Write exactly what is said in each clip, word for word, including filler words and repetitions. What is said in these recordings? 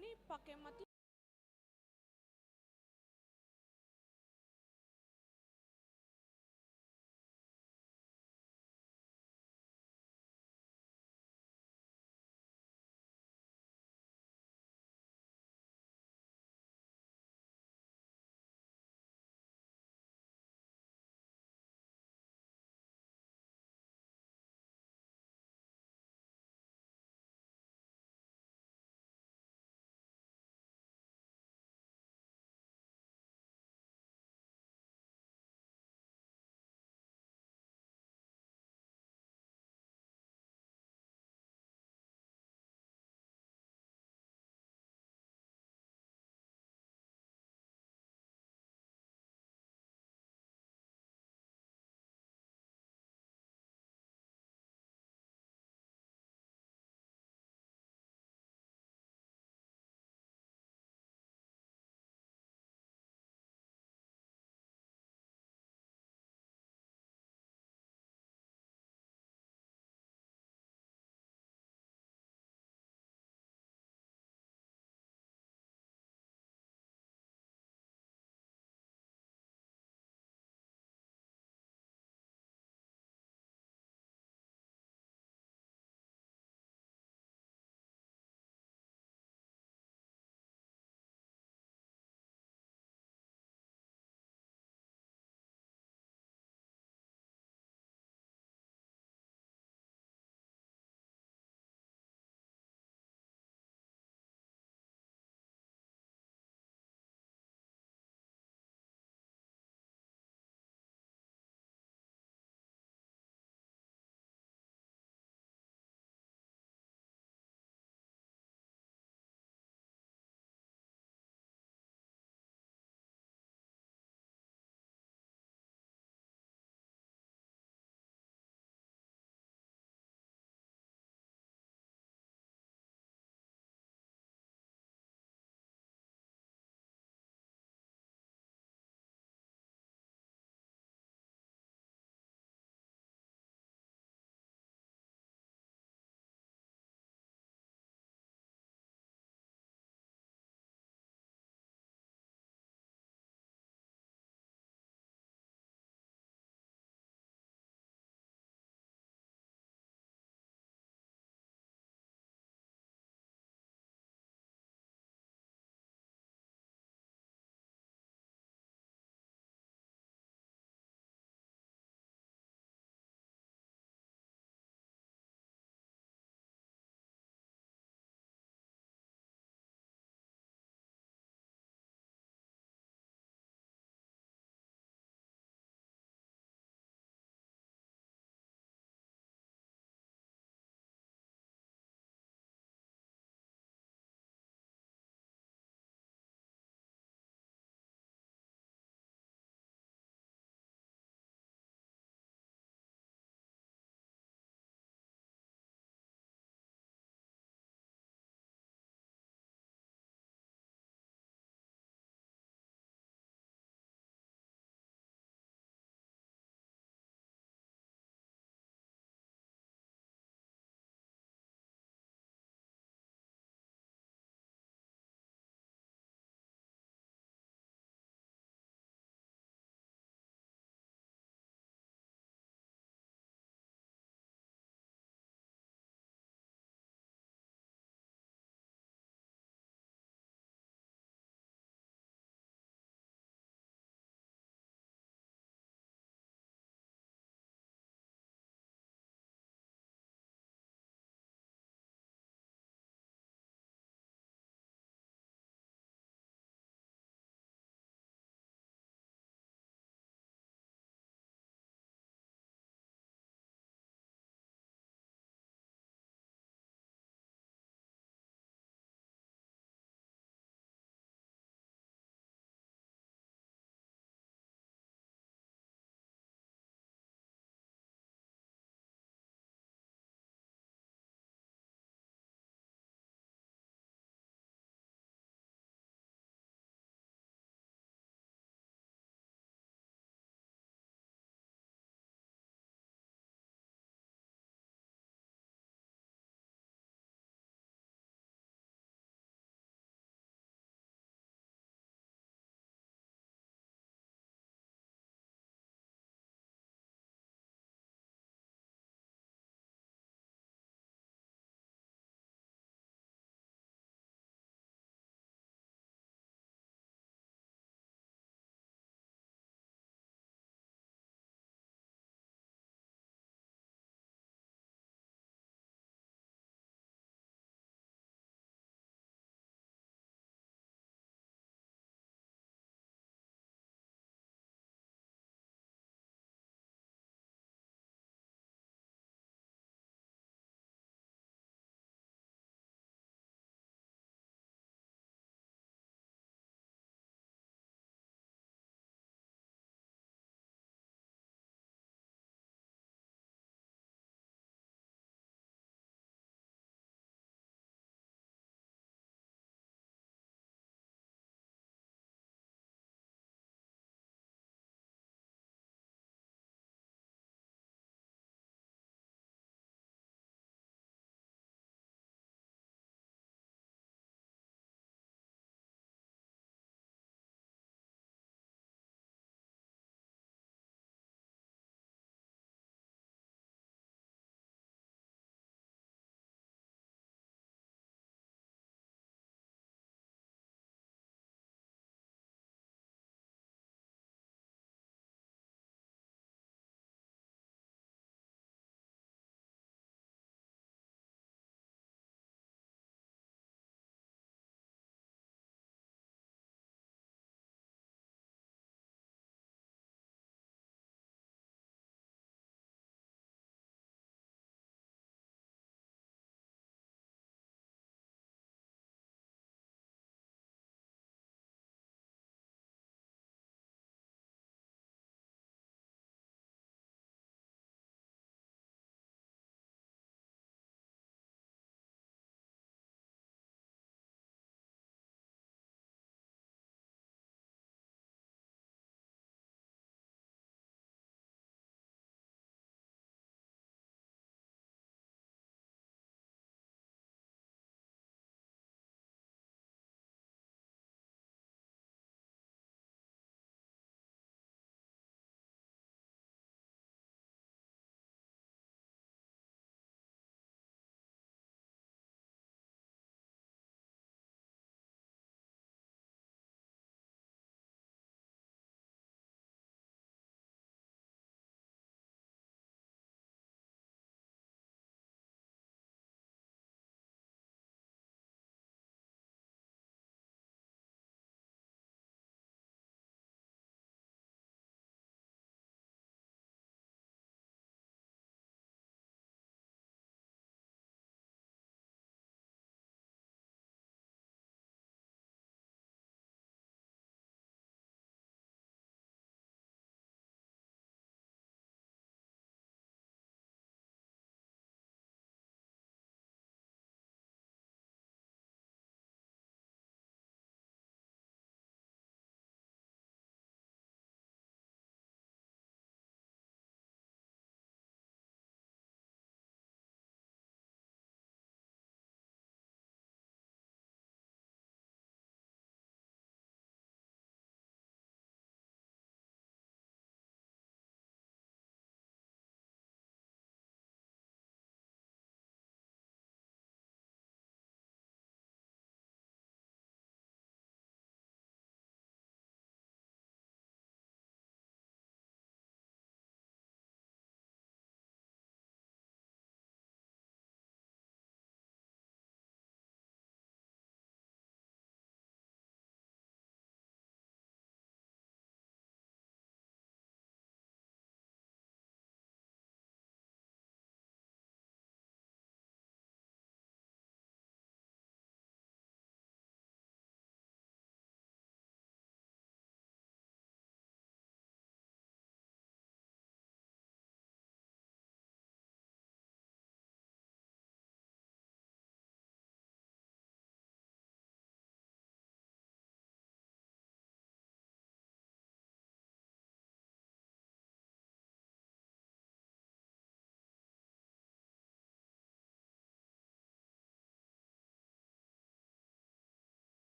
Ini pakai mati.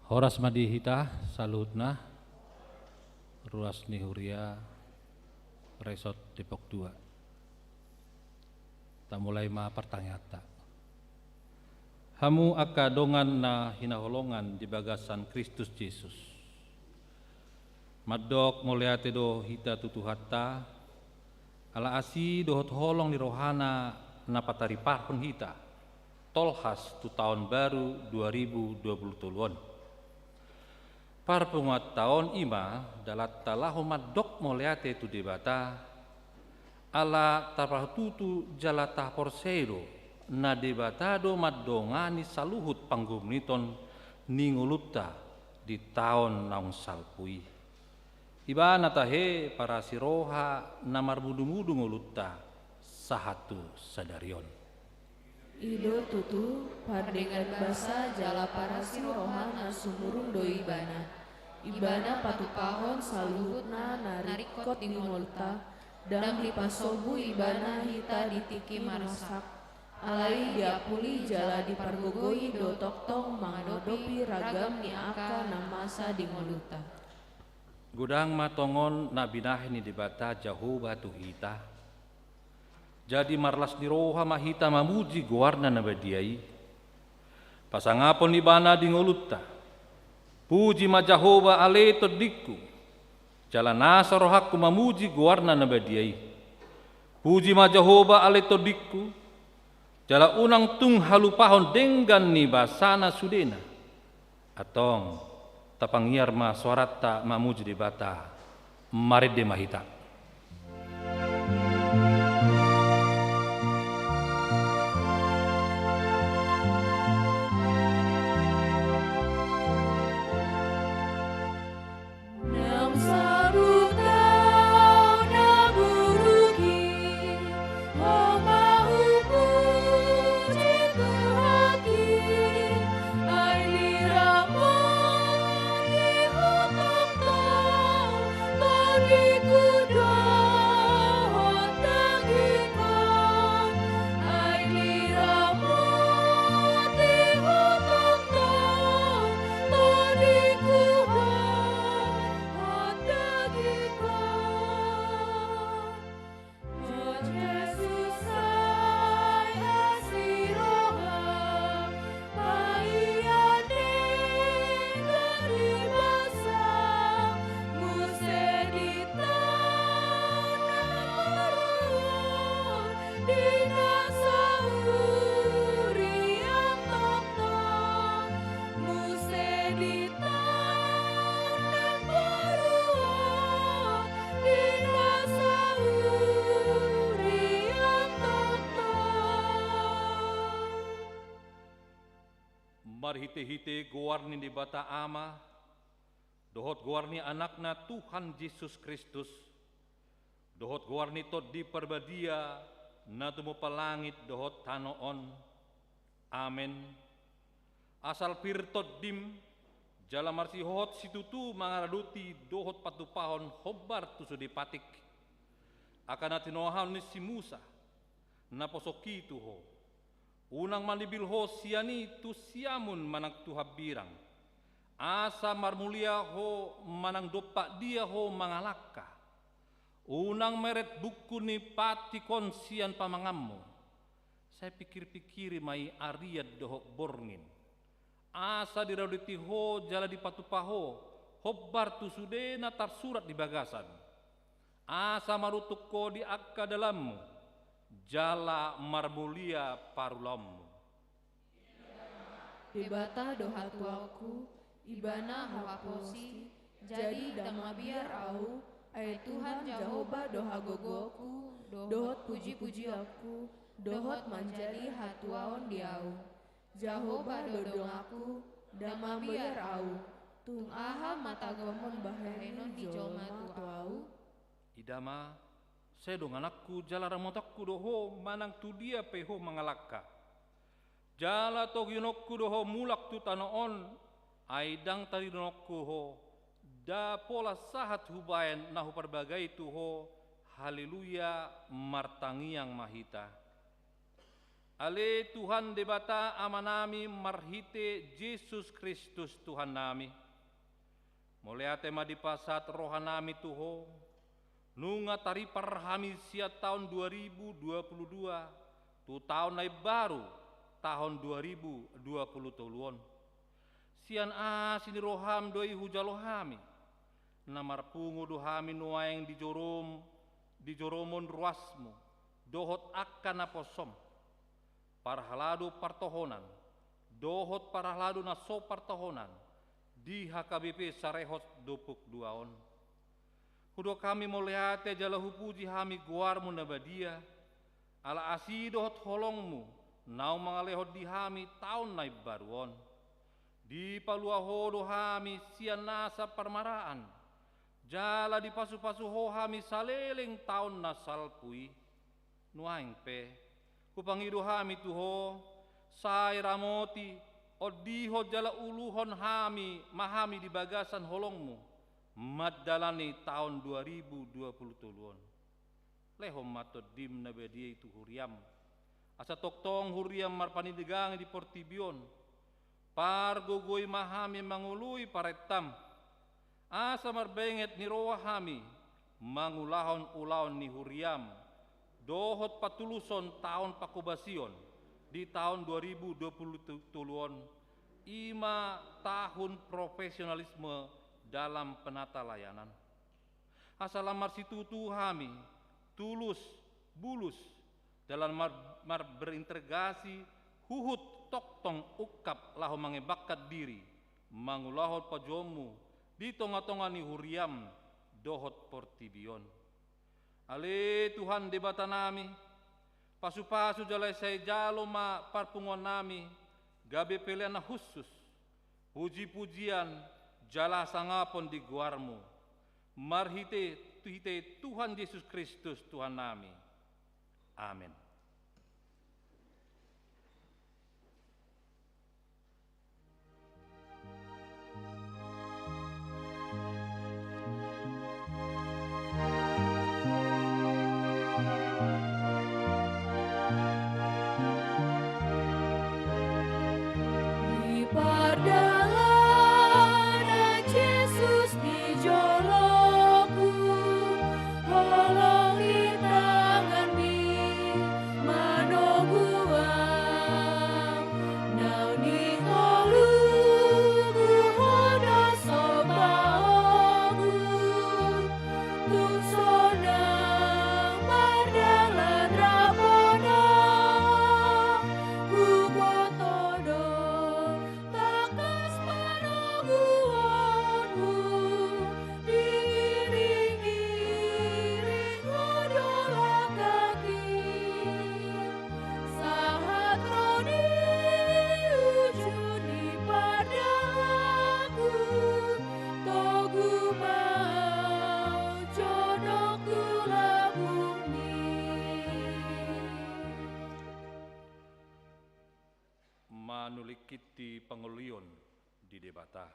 Horas ma di hita saluhutna, ruas ni huria Resort Depok dua. Tamulai ma partangianganta. Hamu angka dongan na hinaholongan di bagasan Kristus Jesus. Mandok mauliate do hita tu Tuhanta, ala asi dohot holong ni rohana na patariparhon hita, tolhas tu taon baru dua ribu dua puluh tolu on. Parpunguanta on i ma dalanta laho mandok mauliate tu Debata, ala tapartutu jala taporsea do na Debata do mandongani saluhut panggomgomon ni ngolunta di taon naung salpu i. Ibana tahe parasi roha na marmudumudu ngolunta sahat tu sadari on. I do tutu pardenggan basa jala parasi roha na sumurung do Ibana. Ibana patupahon saluhutna na ringkot di ngolunta, ndang dipasombu Ibana hita di tingki marsak. Alai diapuli jala dipargogoi do tongtong mangadopi ragam ni angka na masa di ngolunta. Godang ma tongon na binahen ni Debata Jahowa tu hita. Jadi marlas ni roha ma hita mamuji goarna na badia i. Pasangapon Ibana di ngolunta. Puji ma Jahowa ale tondingku. Jala nasa rohangku mamuji goarna na badia i. Puji ma Jahowa ale tondingku. Jala unang tung halupahon denggan ni basana sudena. Antong, tapangiar ma soaranta mamuji Debata, marende ma hita. Naung sampulu taon na buruk i, Ho ma hupuji Tuhanki, ai diramoti Ho tongtong, tondingku dohot dagingku. Ai diramoti Ho tongtong, tondingku dohot dagingku. O Jesus, sai asi roham, paihon denggan ni basam, muse di taon na paruhon, di na saurian tongtong, muse di taon na paruhon, di na saurian tongtong. Marhitehite goar ni Debata Ama, dohot goar ni Anakna Tuhan Jesus Kristus, dohot goar ni Tondi Parbadia na tumompa langit dohot tano on. Amen. Asal pir tondim, jala marsihohot situtu mangaradoti dohot patupahon hombar tu sude patik, angka na tinohahon ni si Musa, naposongki tu ho. Unang manibil ho sian i tu siamun manang tu hambirang. Asa marmulia ho manang dompak dia ho mangalangka. Unang meret bungkun ni patik on sian pamanganmu. Sai pikirpikiri ma i arian dohot borngin. Asa diradoti ho jala dipatupa ho hombar tu sude na tarsurat di bagasan. Asa maruntun ho di angka dalanmu, jala marmulia parulaonmu. Debata do hatuaonku, Ibana huhaposi, jadi ndang mabiar ahu, ai Tuhan Jahowa do hagogoonku, dohot pujipujionku, dohot manjadi hatuaon di ahu. Jahowa do donganku, ndang mabiar ahu. Tung aha ma tagamon bahenon ni jolma tu ahu? Ida ma, sai dongananku jala ramotanku do ho manang tu dia pe ho mangalangka. Jala togihononku do ho mulak tu tano on, ai ndang tadinonku ho, nda pola sahat hubahen na huparbagai tu ho. Haleluya, martangiang ma hita. Ale Tuhan Debata Amanami marhite Jesus Kristus Tuhannami, mauliate ma dipasahat rohanami tu Ho, nunga taripar hami sian taon dua ribu dua puluh dua tu taon na imbaru, taon dua ribu dua puluh tolu on. Sian asi ni roham do i hujalo hami, na marpungu do hami nuaeng di jorom, di joromon ruasmu, dohot angka naposom. Parhalado partohonan, dohot parhalado na so partohonan, di H K B P Sarehot Dopuk Dua on. Hudok hami mauliate jala hupuji hami goarmu na badia, ala asi dohot holongmu, naung mangalehon di hami taon na imbaru on. Dipalua Ho do hami sian nasa parmaraan, jala dipasupasu Ho hami saleleng taon na salpu i. Nuaeng pe, hupangido hami tu Ho, sai ramoti, ondihon jala uluhon hami ma hami di bagasan holongmu, mandalani taon dua ribu dua puluh tolu on. Lehon ma Tondim na badia i tu huriam, asa tongtong huriam marpanindangi di portibi on. Pargogoi ma hami mangoloi parentam, asa marbenget ni roha hami mangulahon ulaon ni huriam, dohot patuluson taon pangkobasion di taon dua ribu dua puluh tolu on, i ma tahun profesionalisme dalam penata layanan. Asa lam marsitutu hami, tulus, bulus, dalam mar-, mar-, berintegrasi, huhut tongtong ungkap laho mangembangkan diri, mangulahon pajouonmu di tonga-tonga ni huriam dohot portibi on. Ale Tuhan Debatanami, pasupasu jala sai jalo ma parpunguannami gabe pelean na hushus, puji-pujian jala hasangapon di goarmu, marhite, hite Tuhan Jesus Kristus Tuhannami. Amen. Di pardalanan Jesus di joloku, holong ni tanganmi manogu ahu, naung di ngolungku Ho do sombaonku, tung sonang mardalan rap Ho do huboto do tangkas panoguonku, diiring-iring Ho do langkangki, sahat ro di ujung ni pardalanan, togu ma ahu jonok tu lambungmi. Manulingkiti pangolion di Debata.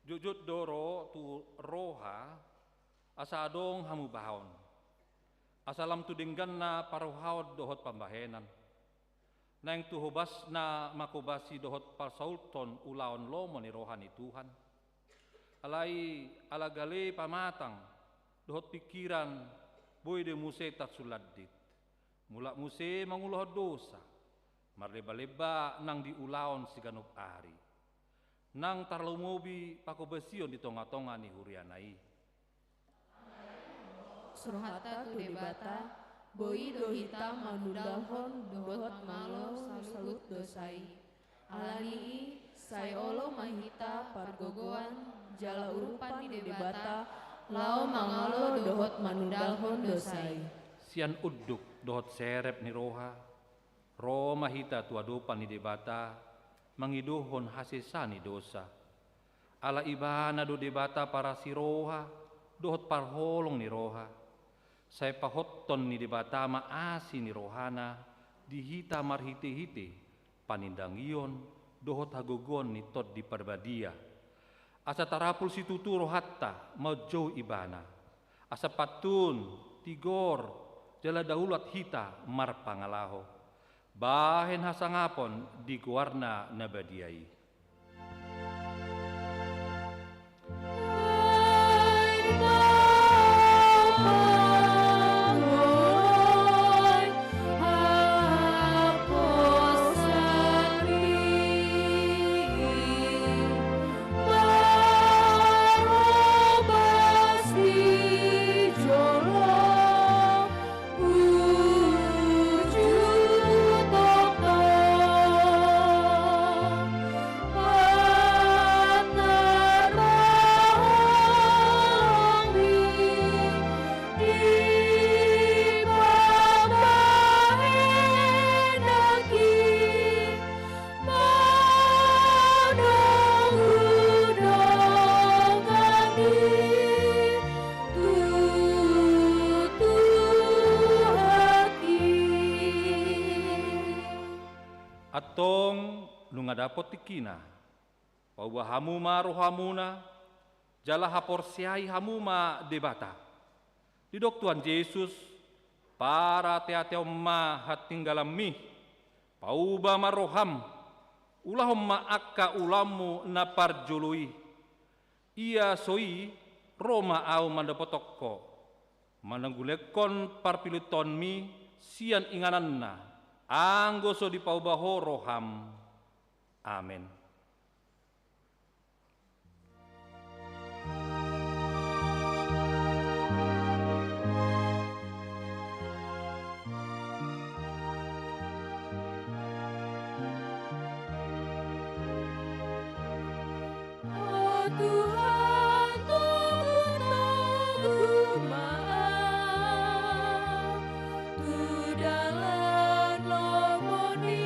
Jotjot do ro tu roha, asa adong hamubaon, asa lam tu dengganna parrohaon dohot pambahenan, naeng tu hobasna mangkobasi dohot pasaulhon ulaon lomo ni roha ni Tuhan. Alai ala gale pamatang dohot pingkiran, boi do muse tarsulandit, mulak muse mangulahon dosa, marlemba-lemba nang di ulaon siganup ari, nang tarlumobi pangkobasion di tonga-tonga ni huriana i. Rohanta tu Debata, boi do hita manundalhon dohot mangalo saluhut dosa i. Alani i, sai olo ma hita pargogoan jala urupan ni Debata, laho mangalo dohot manundalhon dosa i. Sian unduk dohot serep ni roha, ro ma hita tu adopan ni Debata, mangidohon hasesaan ni dosa. Ala Ibana do Debata parasi roha dohot parholong ni roha. Sai pahothon ni Debata ma asi ni rohana di hita marhite-hite panindangion dohot hagogoon ni Tondi Parbadia, asa tarapul situtu rohanta manjou Ibana, asa pantun, tigor, jala daulat hita marpangalaho. Bahen hasangapon di goarna na badia i. Antong nunga dapot tingkina, pauba hamu ma rohamuna, jala haporseai hamu ma Debata. Didok Tuhan Jesus, parateateon ma hatinggalanmi, pauba ma roham, ulahon ma angka ulaonmu na parjolo i. Ia so i, ro ma Ahu mandapothon ho, mananggulekkon parpiluntonmi sian ingananna, anggo so dipauba ho roham. Amen. O Tuhan, togutogu ma Ahu tu dalan lomo ni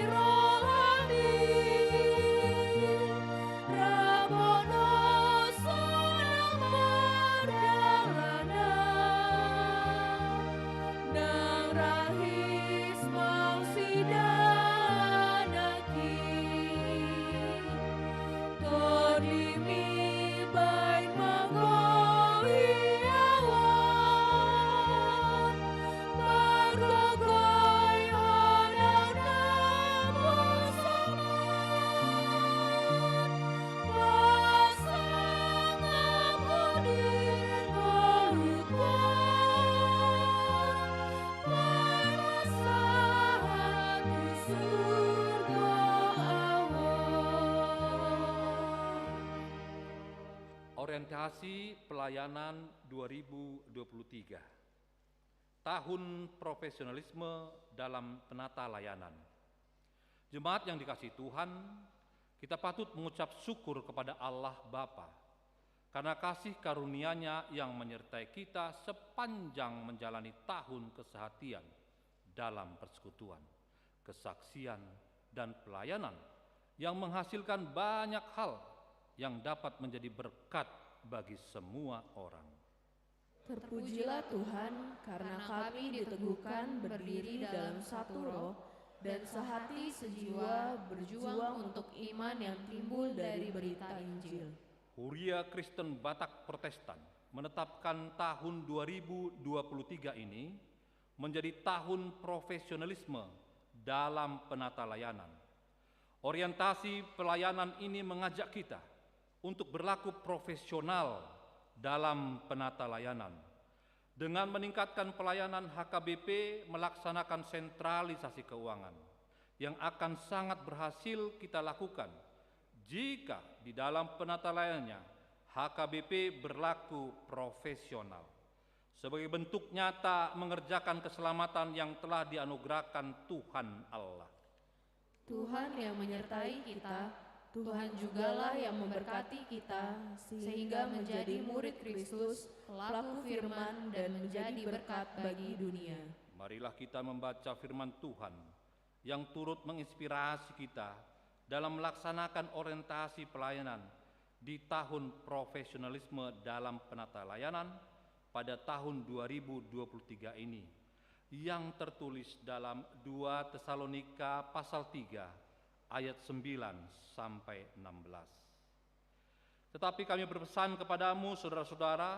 rohami. Rap on ho sonang pardalanan, nang rahis mangsidadaki. Tondimi baen manggohi ahu on, margogohi Ho nang na porsongon, pasangap Ho di ngolungku, marpasahat tu surgo ahu on. Orientasi pelayanan dua ribu dua puluh tiga. Tahun profesionalisme dalam penata layanan. Jemaat yang dikasihi Tuhan, kita patut mengucap syukur kepada Allah Bapa karena kasih karunia-Nya yang menyertai kita sepanjang menjalani tahun kesehatian dalam persekutuan, kesaksian, dan pelayanan yang menghasilkan banyak hal yang dapat menjadi berkat bagi semua orang. Terpujilah Tuhan, karena kami diteguhkan berdiri dalam satu roh dan sehati sejiwa berjuang untuk iman yang timbul dari berita Injil. Huria Kristen Batak Protestan menetapkan tahun dua ribu dua puluh tiga ini menjadi tahun profesionalisme dalam penata layanan. Orientasi pelayanan ini mengajak kita untuk berlaku profesional dalam penata layanan. Dengan meningkatkan pelayanan, H K B P melaksanakan sentralisasi keuangan yang akan sangat berhasil kita lakukan jika di dalam penata layanannya H K B P berlaku profesional. Sebagai bentuk nyata mengerjakan keselamatan yang telah dianugerahkan Tuhan Allah. Tuhan yang menyertai kita, Tuhan jugalah yang memberkati kita, sehingga menjadi murid Kristus, pelaku firman, dan menjadi berkat bagi dunia. Marilah kita membaca firman Tuhan yang turut menginspirasi kita dalam melaksanakan orientasi pelayanan di tahun profesionalisme dalam penata layanan pada tahun dua ribu dua puluh tiga ini, yang tertulis dalam dua Tesalonika pasal tiga ayat sembilan sampai enam belas. Tetapi kami berpesan kepadamu, saudara-saudara,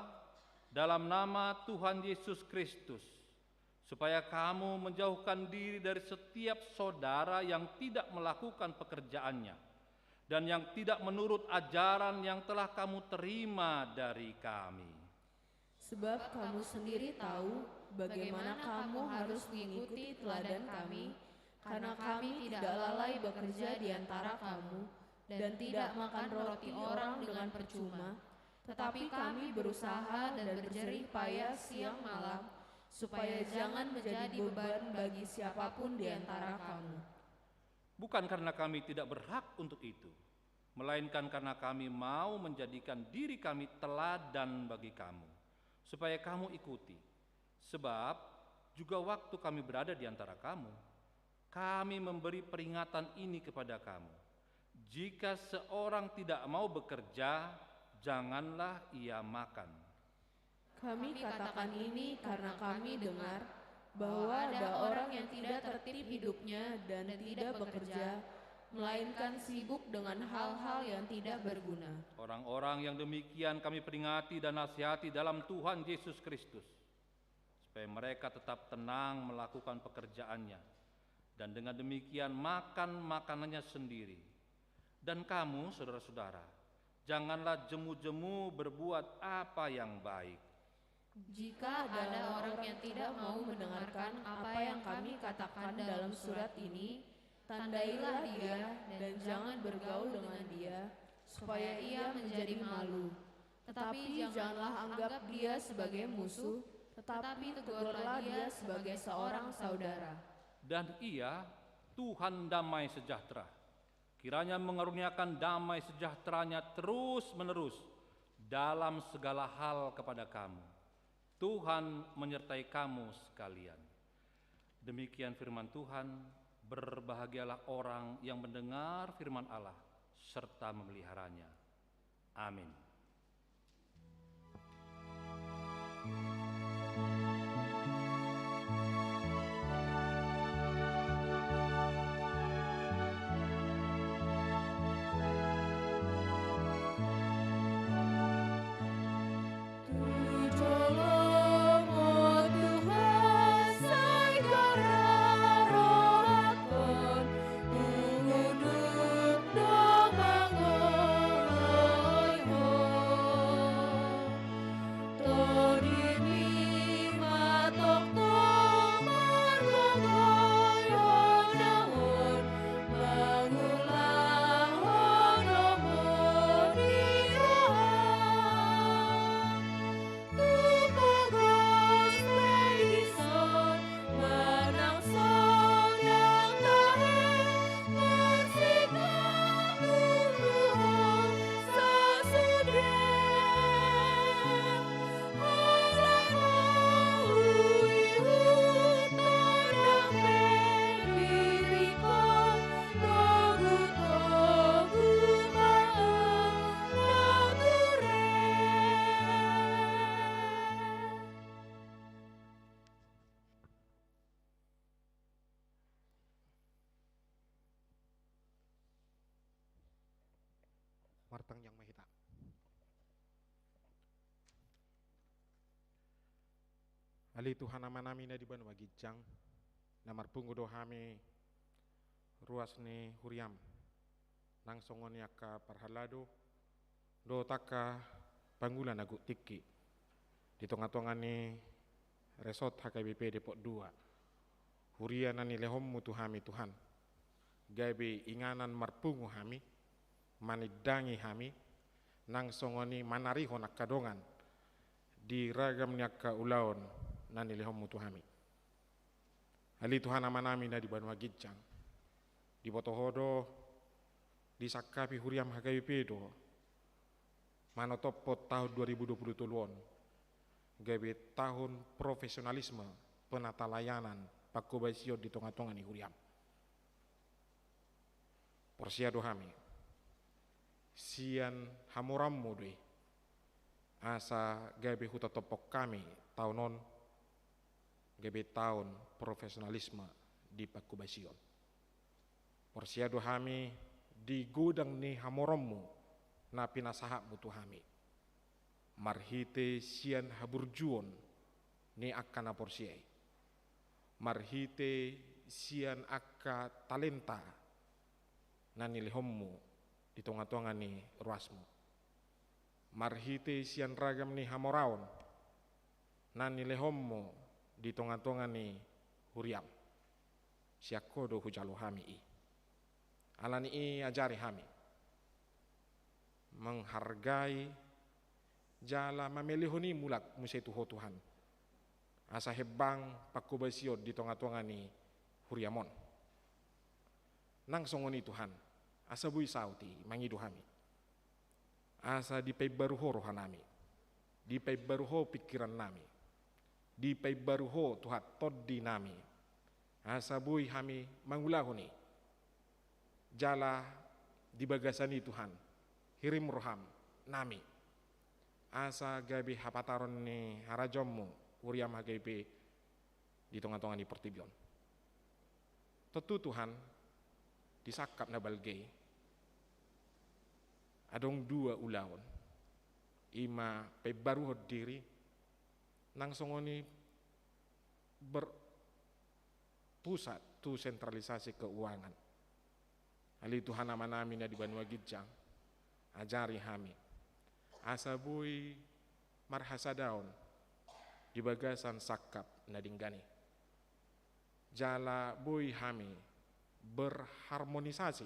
dalam nama Tuhan Yesus Kristus, supaya kamu menjauhkan diri dari setiap saudara yang tidak melakukan pekerjaannya dan yang tidak menurut ajaran yang telah kamu terima dari kami. Sebab kamu sendiri tahu bagaimana kamu harus mengikuti teladan kami, karena kami tidak lalai bekerja di antara kamu dan tidak makan roti orang dengan percuma, tetapi kami berusaha dan berjerih payah siang malam, supaya jangan menjadi beban bagi siapapun di antara kamu. Bukan karena kami tidak berhak untuk itu, melainkan karena kami mau menjadikan diri kami teladan bagi kamu, supaya kamu ikuti. Sebab juga waktu kami berada di antara kamu, kami memberi peringatan ini kepada kamu: jika seorang tidak mau bekerja, janganlah ia makan. Kami katakan ini karena kami dengar bahwa ada orang yang tidak tertib hidupnya dan tidak bekerja, melainkan sibuk dengan hal-hal yang tidak berguna. Orang-orang yang demikian kami peringati dan nasihati dalam Tuhan Yesus Kristus, supaya mereka tetap tenang melakukan pekerjaannya, dan dengan demikian makan makanannya sendiri. Dan kamu, saudara-saudara, janganlah jemu-jemu berbuat apa yang baik. Jika ada orang yang tidak mau mendengarkan apa yang kami katakan dalam surat ini, tandailah dia dan jangan bergaul dengan dia, supaya ia menjadi malu. Tetapi janganlah anggap dia sebagai musuh, tetapi tegurlah dia sebagai seorang saudara. Dan ia, Tuhan damai sejahtera, kiranya mengaruniakan damai sejahteranya terus-menerus dalam segala hal kepada kamu. Tuhan menyertai kamu sekalian. Demikian firman Tuhan, berbahagialah orang yang mendengar firman Allah serta memeliharanya. Amin. Martangiang ma hita. Ale Tuhan Amanami na di banua ginjang, na marpungu do hami ruas ni huriam, nang songon i angka parhalado dohot angka pangula na gok tingki di tongatonga ni resort H K B P Depok dua. Huria na nilehonmu tu hami, Tuhan, gabe inganan marpungu hami, manindangi hami, nang songon i manarihon angka dongan di ragam ni angka ulaon na nilehonmu tu hami. Ale Tuhan Amanami na di banua ginjang, diboto Ho do, disangkapi huriam H K B P do manotophon tahun dua ribu dua puluh tolu on gabe tahun profesionalisme, penatalayanan, pangkobasion di tongatonga ni huriam. Porsea do hami, sian hamoraonmu do i, asa gabe hutotophon hami taon on gabe taon profesionalisme di pangkobasion. Porsea do hami di godang ni hamoraonmu na pinasahatmu tu hami, marhite sian haburjuon ni angka na porsea i, marhite sian angka talenta na nilehonmu di tonga-tonga ni ruasmu, marhite sian ragam ni hamoraon na nilehonmu di tonga-tonga ni huriam. Sian Ho do hujalo hami i. Ala ni i ajari hami menghargai jala mamelehon i mulak muse tu Ho Tuhan, asa hembang pangkobasion di tonga-tonga ni huriam on. Nang songon i Tuhan, asa boi saut i mangido hami, asa dipaimbaru Ho rohanami, dipaimbaru Ho pingkirannami, dipaimbaru Ho Tuhan tondinami, asa boi hami mangulahon i. Jala di bagasan i Tuhan, hirim roham nami, asa gabe hapataron ni harajaonmu huriam H K I P di tonga-tonga ni portibi on. Tontu Tuhan, di sangkap na balga i adong dua ulaon, i ma paimbaruhon diri, nang songon i berpusat tu sentralisasi keuangan. Ale Tuhan Amanami na di banua ginjang, ajari hami asa boi marhasadaon di bagasan sangkap na denggan i, jala boi hami berharmonisasi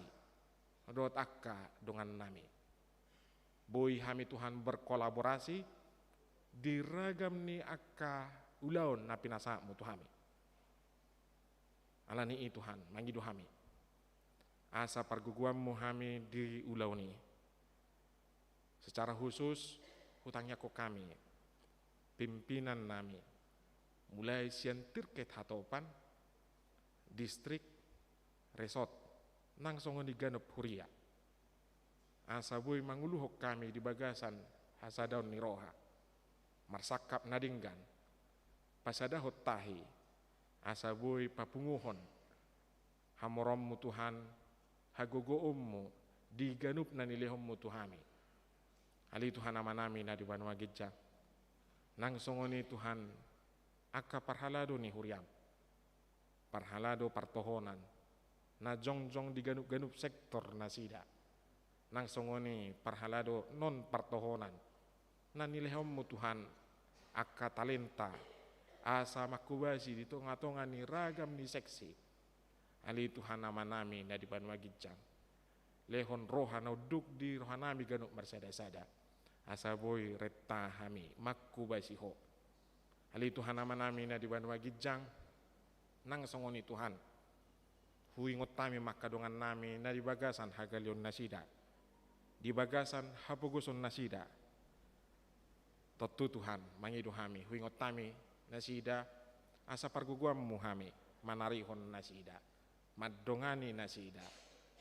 dohot angka dongannami. Boi hami Tuhan berkolaborasi di ragam ni angka ulaon na pinasahatmu tu hami. Ala ni i Tuhan, mangido hami asa pargogoanmu hami di ulaon i. Secara khusus, hutangiangkon hami pimpinannami, mulai sian tingkat hatopan, distrik, resort, nang songon i ganup huria, asa boi manguluhon hami di bagasan hasadaon ni roha, marsangkap na denggan, pasadahon tahi, asa boi papunguhon hamoraonmu Tuhan, hagogoonmu di ganup na nilehonmu tu hami. Ale Tuhan Amanami na di banua ginjang, nang songon i Tuhan, angka parhalado ni huriam, parhalado partohonan na jongjong di ganup-ganup sektor nasida, nang songon i parhalado non partohonan na nilehonmu Tuhan angka talenta, asa mangkobasi di tonga-tonga ni ragam ni seksi. Ale Tuhan Amanami na di banua ginjang, lehon roha na unduk di rohanami ganup marsada-sada, asa boi renta hami mangkobasi Ho. Ale Tuhan Amanami na di banua ginjang, nang songon i Tuhan, huingot hami ma angka dongannami na di bagasan hagaleonnasida, di bagasan hapogoson nasida. Tontu Tuhan, mangido hami, huingot hami nasida, asa pargogoanmu hami manarihon nasida, mandongani nasida,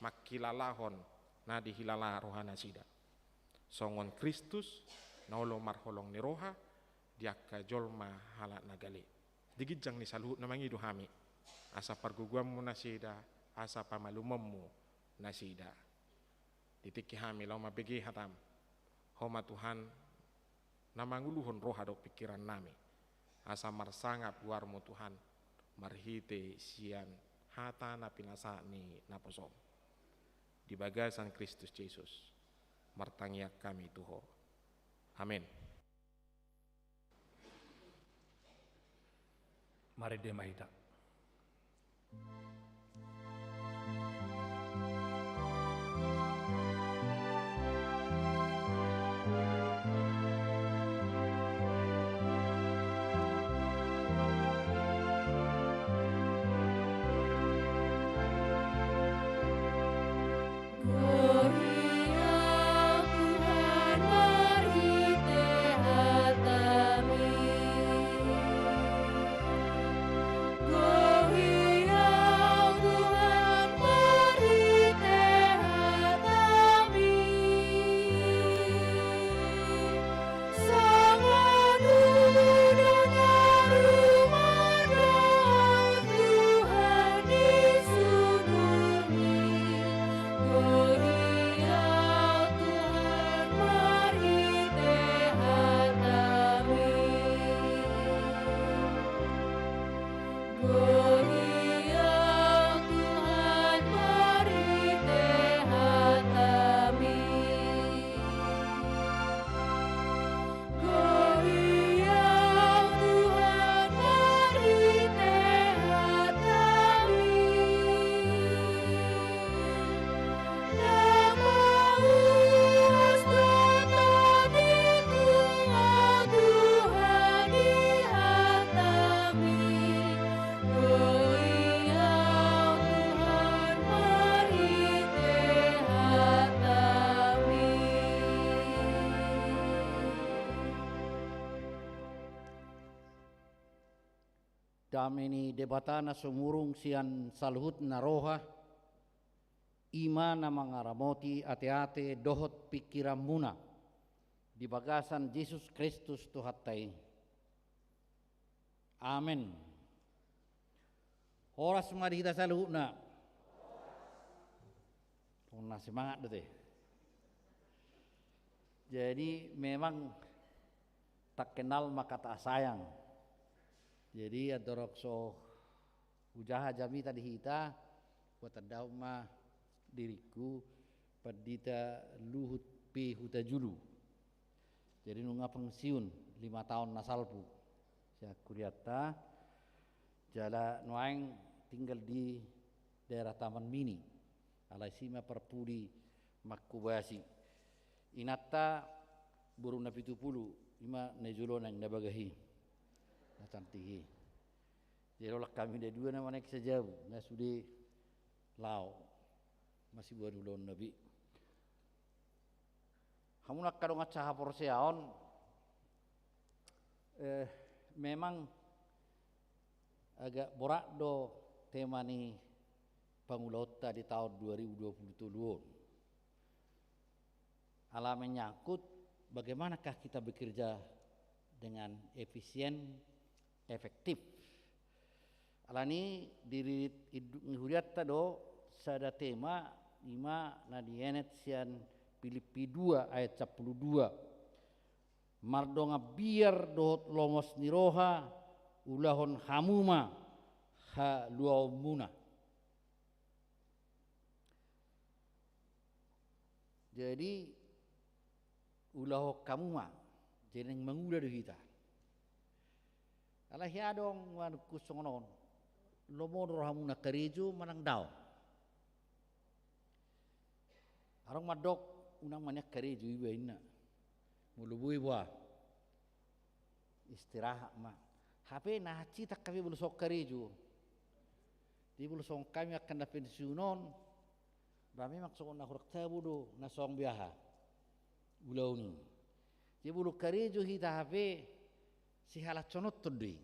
mangkilalahon na dihilala rohanasida songon Kristus na olo marholong ni roha di angka jolma halak na gale. Di ginjang ni saluhutna mangido hami asa pargogoanmu nasida, asa pamalumonmu nasida. Di tingki hami laho mambege hatam, Ho ma Tuhan na manguluhon roha dohot pingkirannami, asa marsangap goarmu Tuhan, marhite sian hata na pinasahat ni naposom. Di bagasan Kristus Jesus martangiang hami tu Ho. Amen. Marende ma hita. Gloria Tuhan marhite hataMi. Gloria Tuhan marhite hataMi. Songon uda na rumah dohot Tuhan di sundutMi. Gloria Tuhan marhite hataMi. Gloria Dame ni Debata na sumurung sian saluhut na roha, i ma na mangaramoti ateate dohot pingkiranmuna di bagasan Jesus Kristus Tuhanta i. Amen. Horas ma di hita saluhutna. Tong na semangat do te. Jadi memang tak kenal maka tak sayang. Jadi andorang so hujaha jamita di hita, huhatandahon ma diringku, Pandita Luhut P Hutajulu. Jadi nunga pensiun, lima taon na salpu sian hurianta, jala nuaeng tinggal di daerah Taman Mini. Alai si ma parpudi mangkobasi. Inanta boru na pitu pulu, i ma na di jolo na bagah i, na cantik i. Jadi holan hami na dua na manaek sajabu, nga sude laho, masih buat ulaon na be. Hamu na angka dongan sahaporseaon, eh, memang agak borat do tema ni pangulaonta di taon dua ribu dua puluh tolu on. Ala menyangkut bagaimanakah kita bekerja dengan efisien, efektif. Alani i di ririt induk ni hurianta do sada tema, i ma na dienet sian Pilippi dua ayat sampulu dua. Mardongan biar dohot lomos ni roha ulahon hamu ma haluaonmuna. Jadi ulahon hamu ma, jadi naeng mangula do hita. Alai hea adong manungkun songon on, lomo do rohamuna karejo manang daong. Adong mandok, unang ma nian karejo iba inna. Molo boi boha, istirahat ma. Hape na hansit hami molo songon karejo. Jadi molo songon hami angka na pensiun on, ba memang songon na hurang tabo do na songon be aha ulaon i. Jadi molo karejo hita hape, sihalashononhon do i.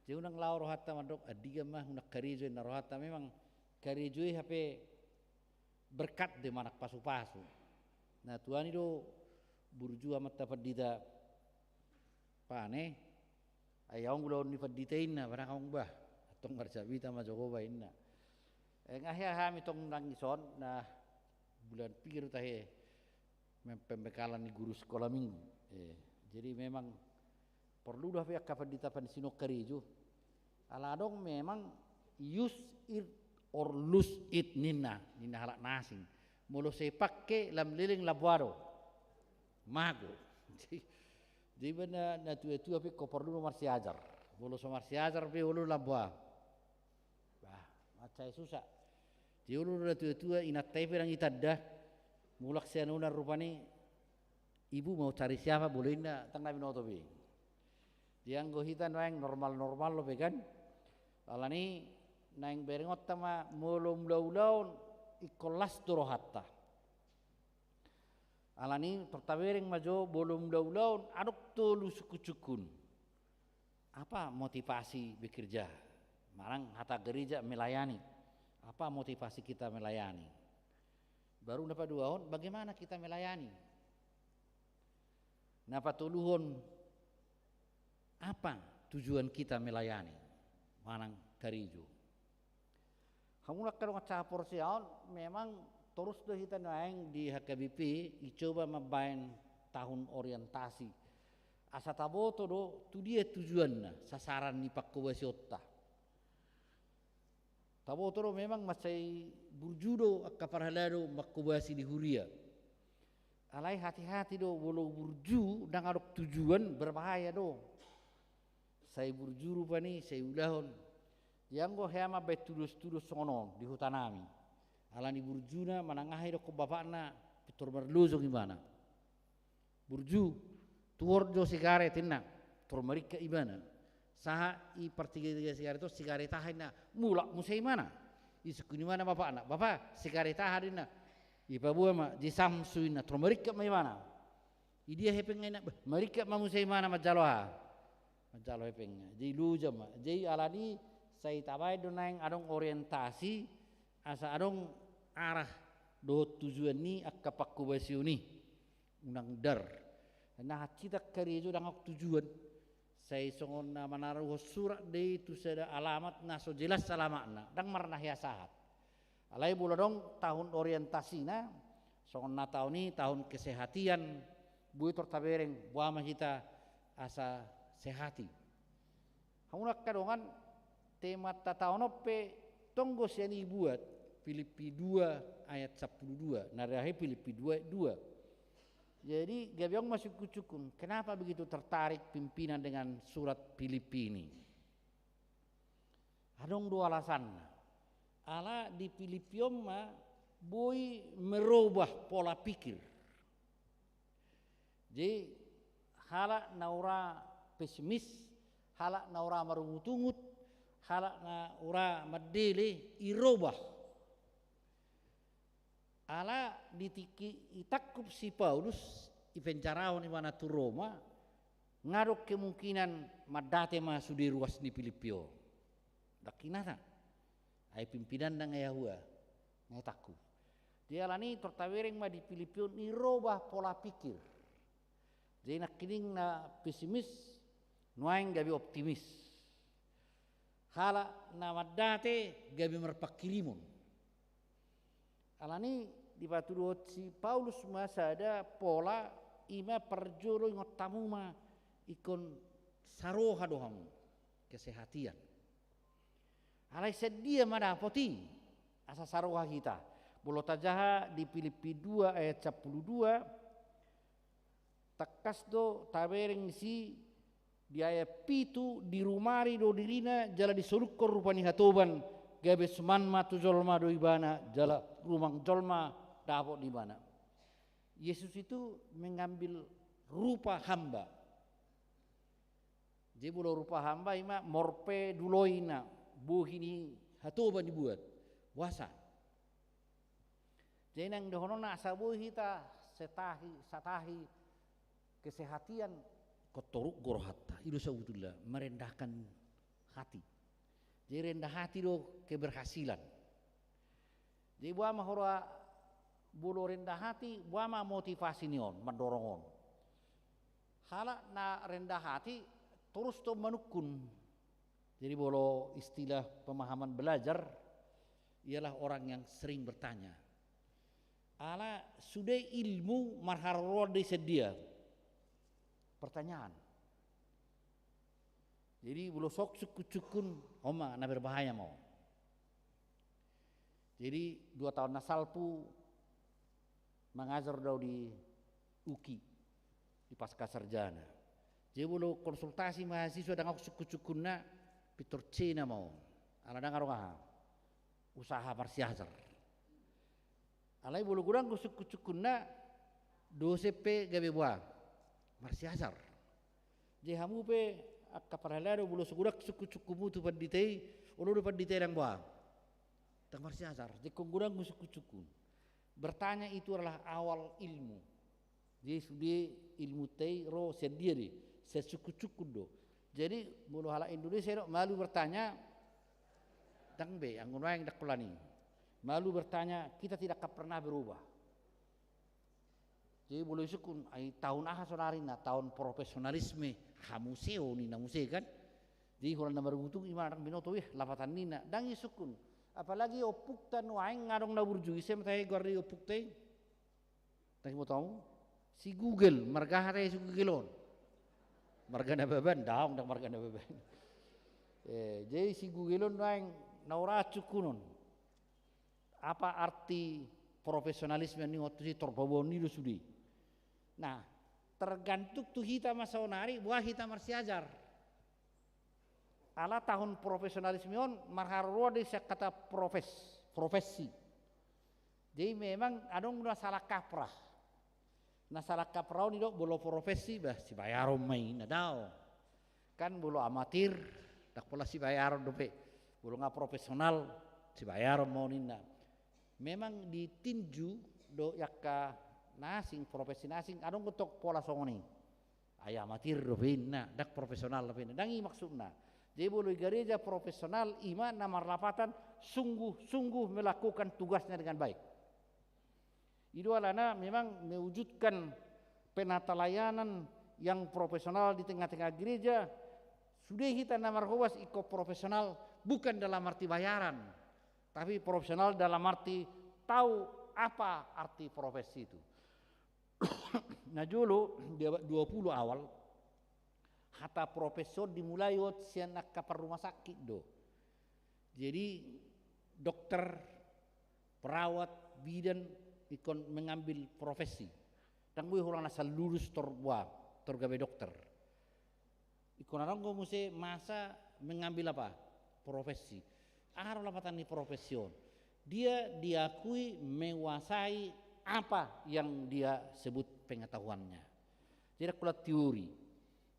Jadi unang laho rohanta mandok, andigan ma unang karejo, inna rohanta. Memang karejo i hape berkat do i manang pasupasu. Na tuani do burju amanta Pandita Pane, ai ahu ulaon ni pandita inna, barang ahu bah, antong marjamita ma jo ho ba inna. Eh, nga hea hami tong nang dison, na bulan piga do tahe mem-, pembekalan ni guru sekolah minggu. Eh, jadi memang porlu do hape angka pandita pensiun on karejo. Ala adong memang use it or lose it ninna, ninna halak na asing. Molo sai pangke lam leleng lam boha do. Mago. Jadi, jadi ba na, na tua-tua pe ingkon porlu do marsiajar. Molo so marsiajar pe olo lam boha. Bah, mansai susah. Jadi olo do na tua-tua, inanta i pe ndang itanda. Mulak sian onan rupani, ibu mau cari siapa, bolo inna, ndang na binoto be. Jadi anggo hita nuaeng normal-normal dope kan. Alani naeng berengonta ma molo mula ulaon ingkon las do rohanta. Alani tor tabereng ma jo molo mula ulaon adong tolu sungkun-sungkun. Apa motivasi bekerja? Manang hata gereja melayani. Apa motivasi kita melayani? Baru na paduahon, bagaimana kita melayani? Na patoluhon, apa tujuan kita melayani? Manang karejo. Hamu na angka dongan sahaporseaon, memang torus do hita nuaeng di H K B P i coba mambaen tahun orientasi. Asa taboto do tu dia tujuanna, sasaran ni pangkobasionta. Taboto do memang mansai burju do angka parhalado mangkobasi di huria. Alai hati-hati do, molo burju ndang adong tujuan, berbahaya do. Sai burju rupani, sai ulahon. Jadi anggo hea mambaen tudos-tudos songon on di hutanami. Alani burjuna manang aha i, didokkon bapakna, pintor marlojong ibana. Burju, tuhor jo sigaret inna, tor maringkat ibana. Sahat i partiga-tiga sigaret on, sigaret aha inna, mulak muse ibana. Disungkun ibana bapakna, bapa, sigaret aha do inna. Dipaboa ma, di Samsu inna, tor maringkat ma ibana. Idia hepeng inna, bah, maringkat ma muse ibana manjalo aha. Manjalo hepengna. Jadi loja ma. Jadi alani sai tabaen do naeng adong orientasi, asa adong arah dohot tujuan ni angka pangkobasion i. Unang dar. Na hansit angka karejo ndang adong tujuan. Sai songon na manaruhon surat do i tu sada alamat na so jelas alamatna. Ndang marna hea sahat. Alai molo adong tahun orientasina, songon na tahun i tahun kesehatian, boi tor tabereng, boha ma hita asa sehat i. Hamu angka dongan, temanta taon on pe tong do sian i buat, Pilippi dua ayat sampulu dua, na reahe Pilippi dua ayat dua. Jadi gabe adong ma sungkun-sungkun, kenapa begitu tertarik pimpinan dengan surat Pilippi ini? Adong do alasanna. Ala di Pilippi on ma boi merubah pola pikir. Jadi halak na ura pesimis, halak na ura marungut-ungut, halak na ura mandele, irobah. Ala di tingki itangkup si Paulus, ipenjarahon ibana tu Roma, nga adong kemungkinan mandate ma sude ruas ni Pilippi on. Ndang hinasa. Ai pimpinanna nga ia hua, nga itangkup. Jadi alani tor tabereng ma di Pilippi on irobah pola pikir. Jadi nangkining na pesimis, nuaeng gabe optimis. Halak na mandate gabe marpangkirimon. Alani dipatuduhon si Paulus ma sada pola, ima parjolo ingot hamu ma ingkon saroha do hamu, kesehatian. Alai sian dia ma dapot i, asa saroha hita? Molo tajaha di Pilippi dua ayat sampulu dua, tangkas do tabereng disi di ayat pitu, dirumari do dirina jala disolukhon rupa ni hatoban, gabe suman ma tu jolma do ibana jala rumang jolma dapot do ibana. Yesus itu mengambil rupa hamba. Jadi molo rupa hamba ima morphe, duloi na, bohi ni hatoban dibuat, boasa. Jadi nang dohononna asa boi hita satahi, satahi kesehatian, ingkon torop do rohanta, i do sabotulna merendahkan hati. Jadi rendah hati do keberhasilan. Jadi boha ma hora molo rendah hati, boha ma motivasi ni on, mandorong on? Halak na rendah hati torus do manungkun. Jadi molo istilah pemahaman belajar, ialah orang yang sering bertanya. Ala sude ilmu marharoroan do i sian dia. Pertanyaan. Jadi molo so sungkun-sungkun, on ma na berbahaya ma on. Jadi dua taon na salpu mangajar do au di UKI, di pasca sarjana. Jadi molo konsultasi mahasiswa ndang adong sungkun-sungkunna, pintor cina ma on. Ala ndang adong aha, usaha marsiajar. Alai molo godang do sungkun-sungkunna, dosen pe gabe boha, marsiajar. Jadi hamu pe angka parhalado, molo so godang sungkun-sungkunmu tu pandita i, olo do pandita i ndang boha, ndang marsiajar. Jadi ingkon godang do sungkun-sungkun. Bertanya itu adalah awal ilmu. Jadi sude ilmunta i ro sian dia do i, sian sungkun-sungkun do. Jadi molo halak Indonesia do malu bertanya, ndang be, anggo nuaeng ndang holan i. Malu bertanya, kita tidak akan pernah berubah. Jadi molo isungkun, ai taon aha saonari na, taon profesionalisme, hamu S E O ninna muse kan. Jadi holan na marungutungut ima ndang binoto, weh lapatan ninna, ndang isungkun. Apalagi ompungta nuaeng nga adong na burju, ise ma tahe goar ni ompungta i? Ndang diboto hamu? Si Google, marga aha tahe si Google on? Marga Nababan, daong, ndang marga Nababan. Eh, jadi si Google on nuaeng na ura sungkunon. Apa arti profesionalisme ni on, tusi tor paboaon ni do sude. Nah, tergantung tu hita ma saonari, boha hita marsiajar. Ala tahun profesionalisme on marharoroan do i sian kata profes, profesi. Jadi memang adong do na salah kaprah. Na salah kaprah on i do, molo profesi, bah, sibayaron ma i, na daong. Kan molo amatir, ndang pola sibayaron dope. Molo nga profesional, sibayaron ma on ninna. Memang di tinju do angka na asing, profesi na asing, adong do tong pola songon i. Ai amatir dope inna, ndang profesional dope inna. Ndang i maksudna. Jadi molo di gareja profesional, i ma na marlapatan sungguh-sungguh melakukan tugasnya dengan baik. I do alana memang mewujudkan penata layanan yang profesional di tengah-tengah gereja. Sude hita na marhobas ingkon profesional bukan dalam arti bayaran, tapi profesional dalam arti tahu apa arti profesi itu. Na jolo di abad dua puluh awal, hata profesi on dimulai on sian angka parrumah sakit do. Jadi dokter, perawat, bidan ingkon mengambil profesi. Ndang boi hurang na asal lulus tor boha, tor gabe dokter. Ingkon adong do muse masa mengambil apa? Profesi. Aha do lapatan ni profesi on? Dia diakui menguasai apa yang dia sebut pengetahuannya. Jadi angka teori.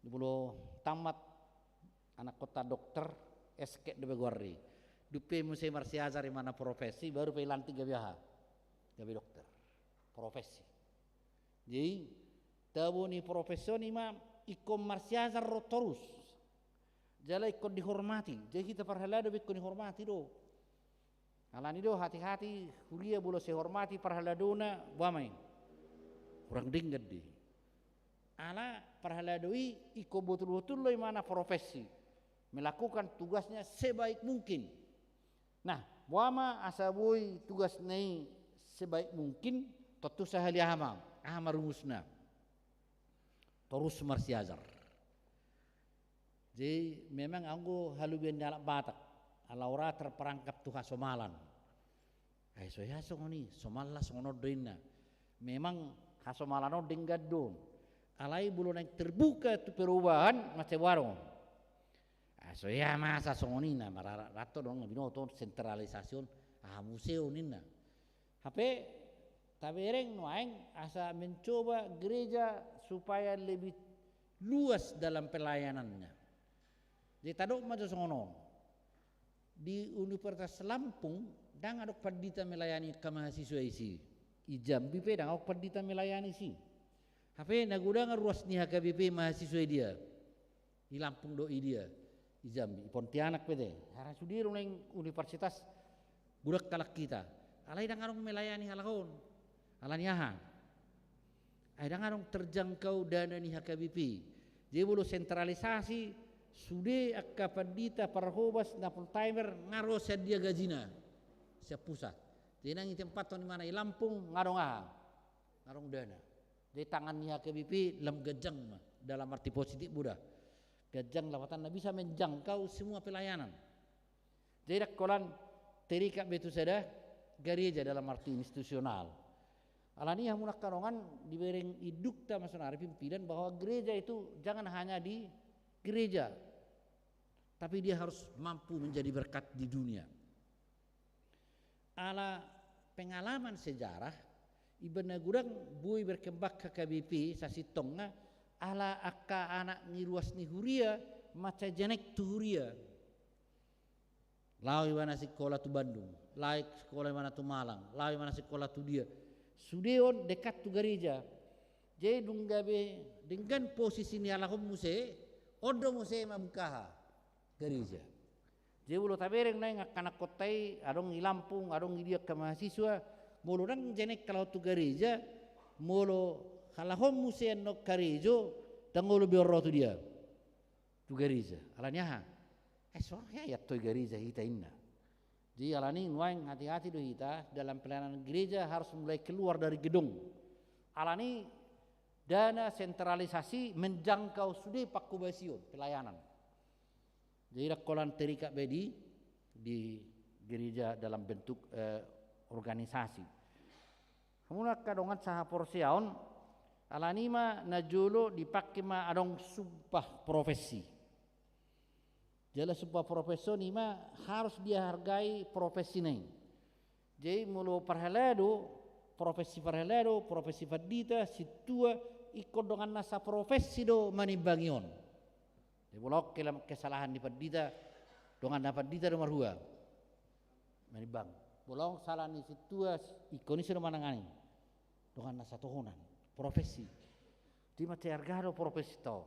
Molo tamat anak kota dokter, esket dope goarna. Dung pe muse marsiajar imana profesi, baru pe dilantik gabe aha? Gabe dokter. Profesi. Jadi tabo ni profesi on i ma ingkon marsiajar ro torus. Jala ingkon dihormati. Jadi hita parhalado pe ingkon dihormati do. Alani do hati-hati huria molo sai dihormati parhaladona, boha ma i? Hurang denggan do i. Ala parhalado i ingkon botul-botul do imana profesi. Melakukan tugasnya sebaik mungkin. Nah, boha ma asa boi tugasna i sebaik mungkin? Tontu sahali aha ma, aha ma rumusna? Torus marsiajar. Jadi memang anggo halobian ni halak Batak, ala ora terperangkap tu hasomalan. Ai so hea songon i, somalna songon on do inna. Memang hasomalan on denggan do. Alai molo naeng terbuka tu perubahan, mansai boha do. Ai so hea masa songon i na, mararat do, na binoto sentralisasi on, aha muse on inna. Hape tabereng nuaeng asa mencoba gereja supaya lebih luas dalam pelayanannya. Jadi tadok ma jo songon on. Di Universitas Lampung ndang adong pandita melayani angka mahasiswa disi. Di Jambi pe ndang adong pandita melayani disi. Hape na godang ruas ni H K B P mahasiswa i dia. Di Lampung do i dia, di Jambi, di Pontianak pe te. Harana sude do naeng universitas godang halak hita. Alai ndang adong melayani halak on. Alani aha? Ai ndang adong terjangkau dana ni H K B P. Jadi molo sentralisasi, sude angka pandita parhobas na full timer nga ro sian dia gajina? Sian pusat. Jadi naeng ditempathon imana di Lampung, nga adong aha? Nga adong dana. Jadi tangan ni H K B P lam ganjang ma, dalam arti positif do da. Ganjang lapatanna bisa menjangkau semua pelayanan. Jadi ndang holan terikat be tu sada gareja dalam arti institusional. Alani i hamu angka dongan, dibereng indukta ma saonari pimpinan bahwa gereja itu jangan hanya di gereja, tapi dia harus mampu menjadi berkat di dunia. Ala pengalaman sejarah, iba na godang boi berkembang H K B P sasintongna, ala angka anak ni ruas ni huria mansai jenek tu huria. Laho ibana sikola tu Bandung, laho sikola ibana tu Malang, laho ibana sikola tu dia. Sude on dekat tu gareja. Jadi dung gabe denggan posisi ni halak on muse, on do muse mambuka aha? Gareja. Jadi molo tabereng nuaeng angka anakhonta i, adong di Lampung, adong di dia angka mahasiswa, molo ndang jenek halak on tu gareja, molo halak on muse annon karejo, ndang olo be on ro tu dia? Tu gareja. Alani aha? Eh, so hea iantoi gareja hita inna. Jadi alani nuaeng hati-hati do hita, dalam pelayanan gereja harus mulai keluar dari gedung. Alani dana sentralisasi menjangkau sude pangkobasion pelayanan. Jadi ndang holan terikat be di, di gereja dalam bentuk, eh, organisasi. Hamu angka dongan sahaporseaon, alani i ma na jolo dipangke ma adong sumpah profesi. Jala sumpah profesi on i ma harus dihargai profesina i. Jadi molo parhalado, profesi parhalado, profesi pandita, sintua, ingkon donganna saprofesi do manimbangi on. Jadi molo adong kela-, kesalahan ni pandita, donganna pandita do marhua manimbang. Molo adong sala ni sintua, ingkon ise do manangani? Donganna satohonan, profesi. Di ma diharga do profesi on,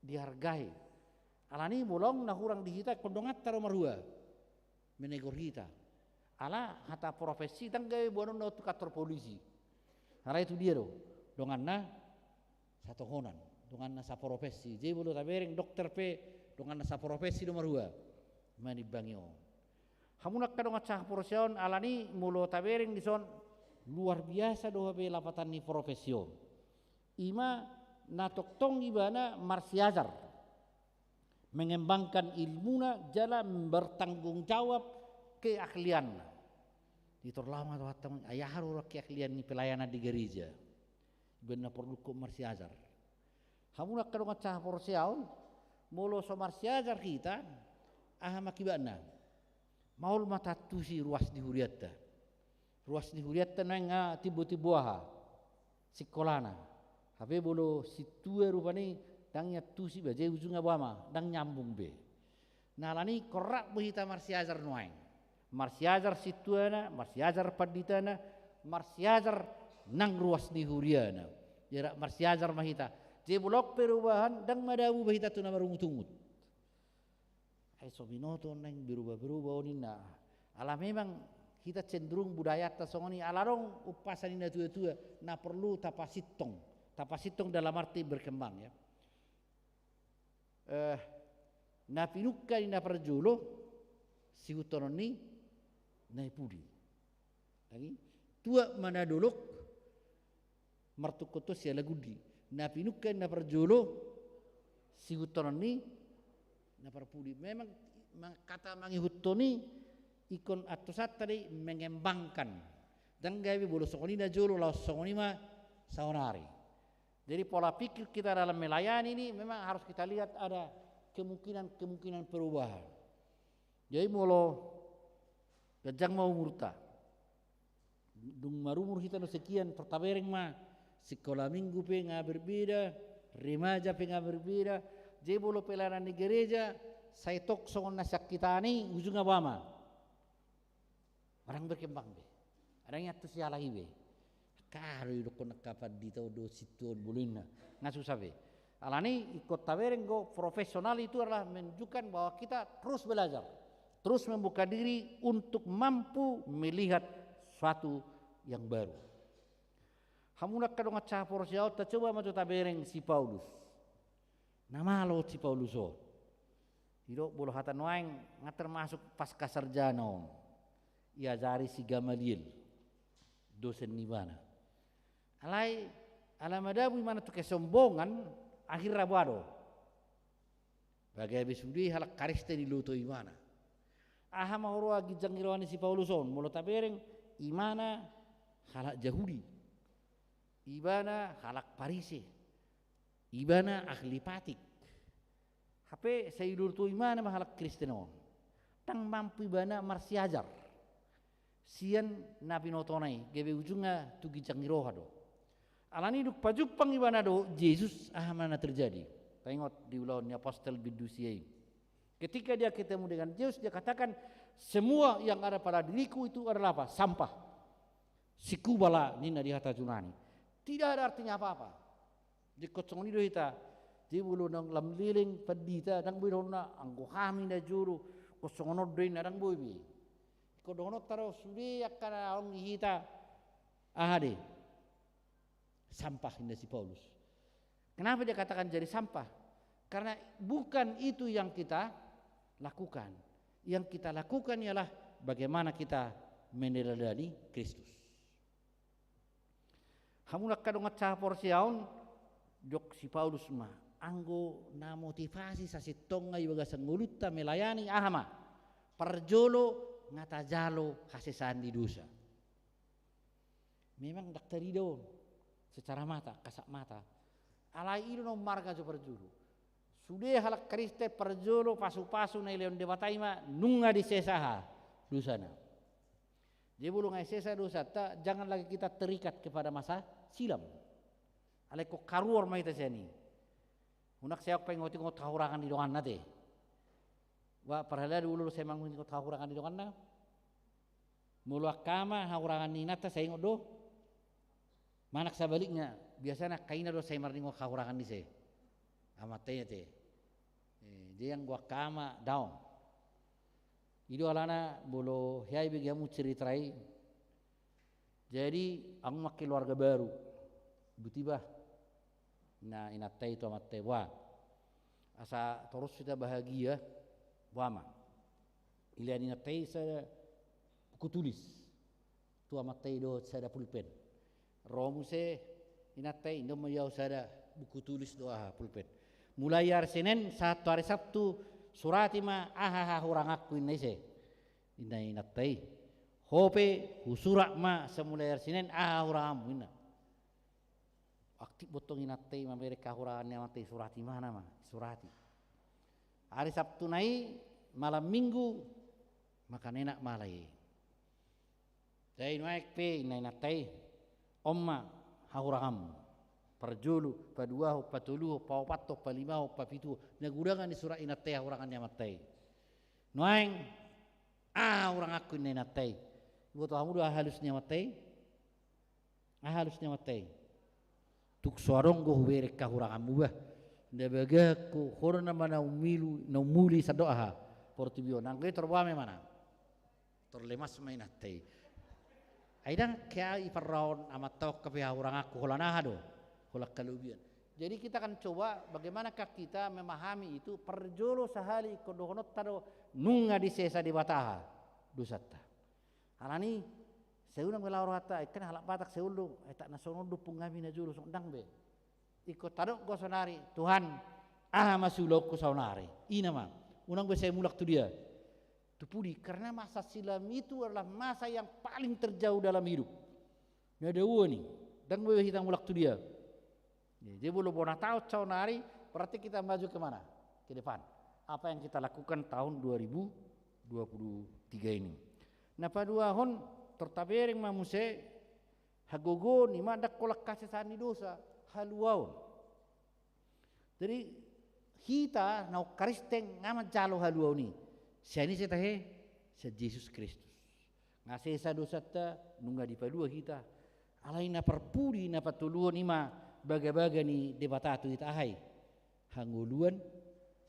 dihargai. Alani molo na hurang di hita, ingkon donganta do marhua menegor hita. Ala hata profesi ndang gabe boanonna tu kantor polisi. Alai tu dia do donganna? Satohonan, donganna saprofesi. Jadi molo tabereng dokter pe, donganna saprofesi do marhua manimbangi on. Hamu angka dongan sahaporseaon, alani molo tabereng dison, luar biasa do hape lapatan ni profesi on. I ma na tongtong ibana marsiajar, mengembangkan ilmuna jala bertanggung jawab keahlianna. Di tor lama tu hata, ai aha do keahlian ni pelayanan di gereja? Ibana porlu ingkon marsiajar. Hamu angka dongan sahaporseaon, molo so marsiajar hita, aha ma akibatna? Maol ma taantusi ruas ni hurianta. Ruas ni hurianta nuaeng nga timbo-timbo aha? Singkolana. Hape molo sintua rupani ndang iantusi, ba jadi ujungna boha ma? Ndang nyambung be. Nah, alani ingkon rap do hita marsiajar nuaeng. Marsiajar sintuana, marsiajar panditana, marsiajar nang ruas ni huriana. Jadi rap marsiajar ma hita. Jadi molo adong perubahan, ndang madabu be hita tu na marungut-ungut. Ai so binoto on naeng berubah-berubah on ninna. Ala memang hita cenderung budayanta songon i, ala adong umpasa ni natua-tua na porlu tapasintong. Tapasintong dalam arti berkembang, ya. Eh, na pinungka ni na parjolo, sihuthononna na pudi. Lagi, tuat ma na dolok, martungkot sialagundi. Na pinungka ni na parjolo, sihuthononna na parpudi. Memang, mang-, kata mangihuthon i, ingkon antosanta do i mengembangkan. Ndang gabe molo songon i na jolo, laos songon i ma saonari. Jadi pola pikir kita dalam melayani ini memang harus kita lihat ada kemungkinan-kemungkinan perubahan. Jadi molo ganjang ma umurta, dung marumur hita na sekian, tor tabereng ma, sikola minggu pe nga berbeda, remaja pe nga berbeda. Jadi molo pelayanan di gereja sai tok songon na sian hita i, ujungna boha ma? Ndang berkembang be. Ndang iantusi halak i be. Angka do idokkon angka pandita on dohot sintua on molo ninna. Nga susah be. Alani ingkon tabereng do, profesional itu adalah menunjukkan bahwa kita terus belajar, terus membuka diri untuk mampu melihat sesuatu yang baru. Hamu angka dongan sahaporseaon, tacoba ma jo tabereng si Paulus. Na malo si Paulus on. Didok molo hata nuaeng nga termasuk pasca sarjana on. Iajari si Gamaliel, dosen ni ibana. Alai ala madabu ibana tu kesombongan, akhirna boha do? Ba gabe sude halak Kristen diloto ibana. Aha ma huroha ginjang ni roha ni si Paulus on? Molo tabereng, ibana halak Jahudi, ibana halak Parise, ibana ahli patik. Hape sai diloto ibana ma halak Kristen on. Ndang mampu ibana marsiajar sian na binotona i, gabe ujungna tu ginjang ni roha do. Alani dung pajumpang ibana dohot Jesus, aha ma na terjadi? Taingot di Ulaon ni Apostel bindu sia i. Ketika dia ketemu dengan Jesus, dia katakan, "Semua yang ada pada diriku itu adalah apa? Sampah." Sikubala ninna di hata Junani. Tidak ada artinya apa-apa. Jadi ingkon songon i do hita. Jadi molo na lam leleng pandita, ndang boi dohonna anggo hami na jolo, ingkon songon on do inna, ndang boi be. Ingkon dohononta do sude angka na adong di hita, aha do i? Sampah, inna si Paulus. Kenapa dia katakan jadi sampah? Karena bukan itu yang kita lakukan. Yang kita lakukan ialah bagaimana kita meneladani Kristus. Hamu angka dongan sahaporseaon, didok si Paulus ma, anggo na motivasi sasintongna di bagasan ngolunta melayani, aha ma? Parjolo, nga tajalo hasesaan ni dosa. Memang ndang tarida on secara mata, kasat mata. Alai i do na ummarga jo parjolo. Sude halak Kristen parjolo, pasu-pasu na nilehon Debata i ma nunga disesa, aha, dosana. Jadi molo nga disesa dosanta, jangan lagi kita terikat kepada masa silam. Alai ingkon kaluar ma hita sian i. Unang sai adong paingot-ingot hahurangan ni donganna te. Ba parhalado olo do sai mangingot hahurangan ni donganna. Molo angka ama hahurangan ni inanta sai ingot do. Manang sabalikna, Biasana angka ina do sai marningot hahurangan ni ise. Amanta i ate. Eh, jadi anggo angka ama daong. I do alana molo hea i be gamu cerita i. Jadi anggo ma keluarga baru. Butiba. Nah, inanta i tu amanta i, wah. Asa torus hita bahagia, wah ma. Ilean inanta i sada buku tulis. Tu amanta i do sada pulpen. Ro muse inanta i, inda ma i au sada buku tulis do aha pulpen. Mulai ari Senin sahat tu ari Sabtu, surati ma aha hahuranganku inna ise. Inna inanta i. Ho pe husurat ma samulai ari Senin aha hahuranganmu inna. Aktif bottong inanta i mamereng hahurangan ni amanta i, surati ma nama, surati. Ari Sabtu na i malam minggu, makan enak ma alai. Jadi nuaeng pe inna inanta i, on ma hahuranganmu. Parjolo, paduahon, patoluhon, paopathon, palimahon, papituhon. Na gudangan ni surat inanta i hahurangan ni amanta i. Nuaeng, aha hahuranganku inna inanta i. Iboto hamu do aha alus ni amanta i? Aha alus ni amanta i? Tung so adong do hubereng hahuranganmu bah. Nda bagahku, ho nama na umilu, na umuli sandok aha. Portibi on. Anggo i tor boha ma imana. Tor lemas ma inanta i. Ai ndang hea i parraon amanta on hape hahuranganku, holan aha do? Holan halobian. Jadi kita akan coba bagaimana kita memahami itu, parjolo sahali ingkon dohononta do nunga disesa Debata aha? Dosanta. Alani, sai unang be laho rohanta, ai kan halak Batak sai olo, ai tak na songon on do pungu hami na jolo, songon ndang be. Ingkon tadok do saonari, Tuhan, aha ma siulaonku saonari. I nama, unang be sai mulak tu dia. Tu pudi, karena masa silam itu adalah masa yang paling terjauh dalam hidup. Na dao i, ndang be hita mulak tu dia. Ya, jadi molo bona taon saonari, berarti kita maju ke mana? Ke depan. Apa yang kita lakukan tahun dua ribu dua puluh tiga ini. Na paduahon, tor tabereng ma muse, hagogoon i ma ndang holan hasesaan ni dosa, haluaon. Jadi hita na Kristen nga manjalo haluaon i. Sian ise tahe? Sian Jesus Kristus. Nga sesa dosanta, nunga dipalua hita. Alai na parpudi, na patoluhon i ma bagabaga ni Debata tu hita, aha i? Hangoluan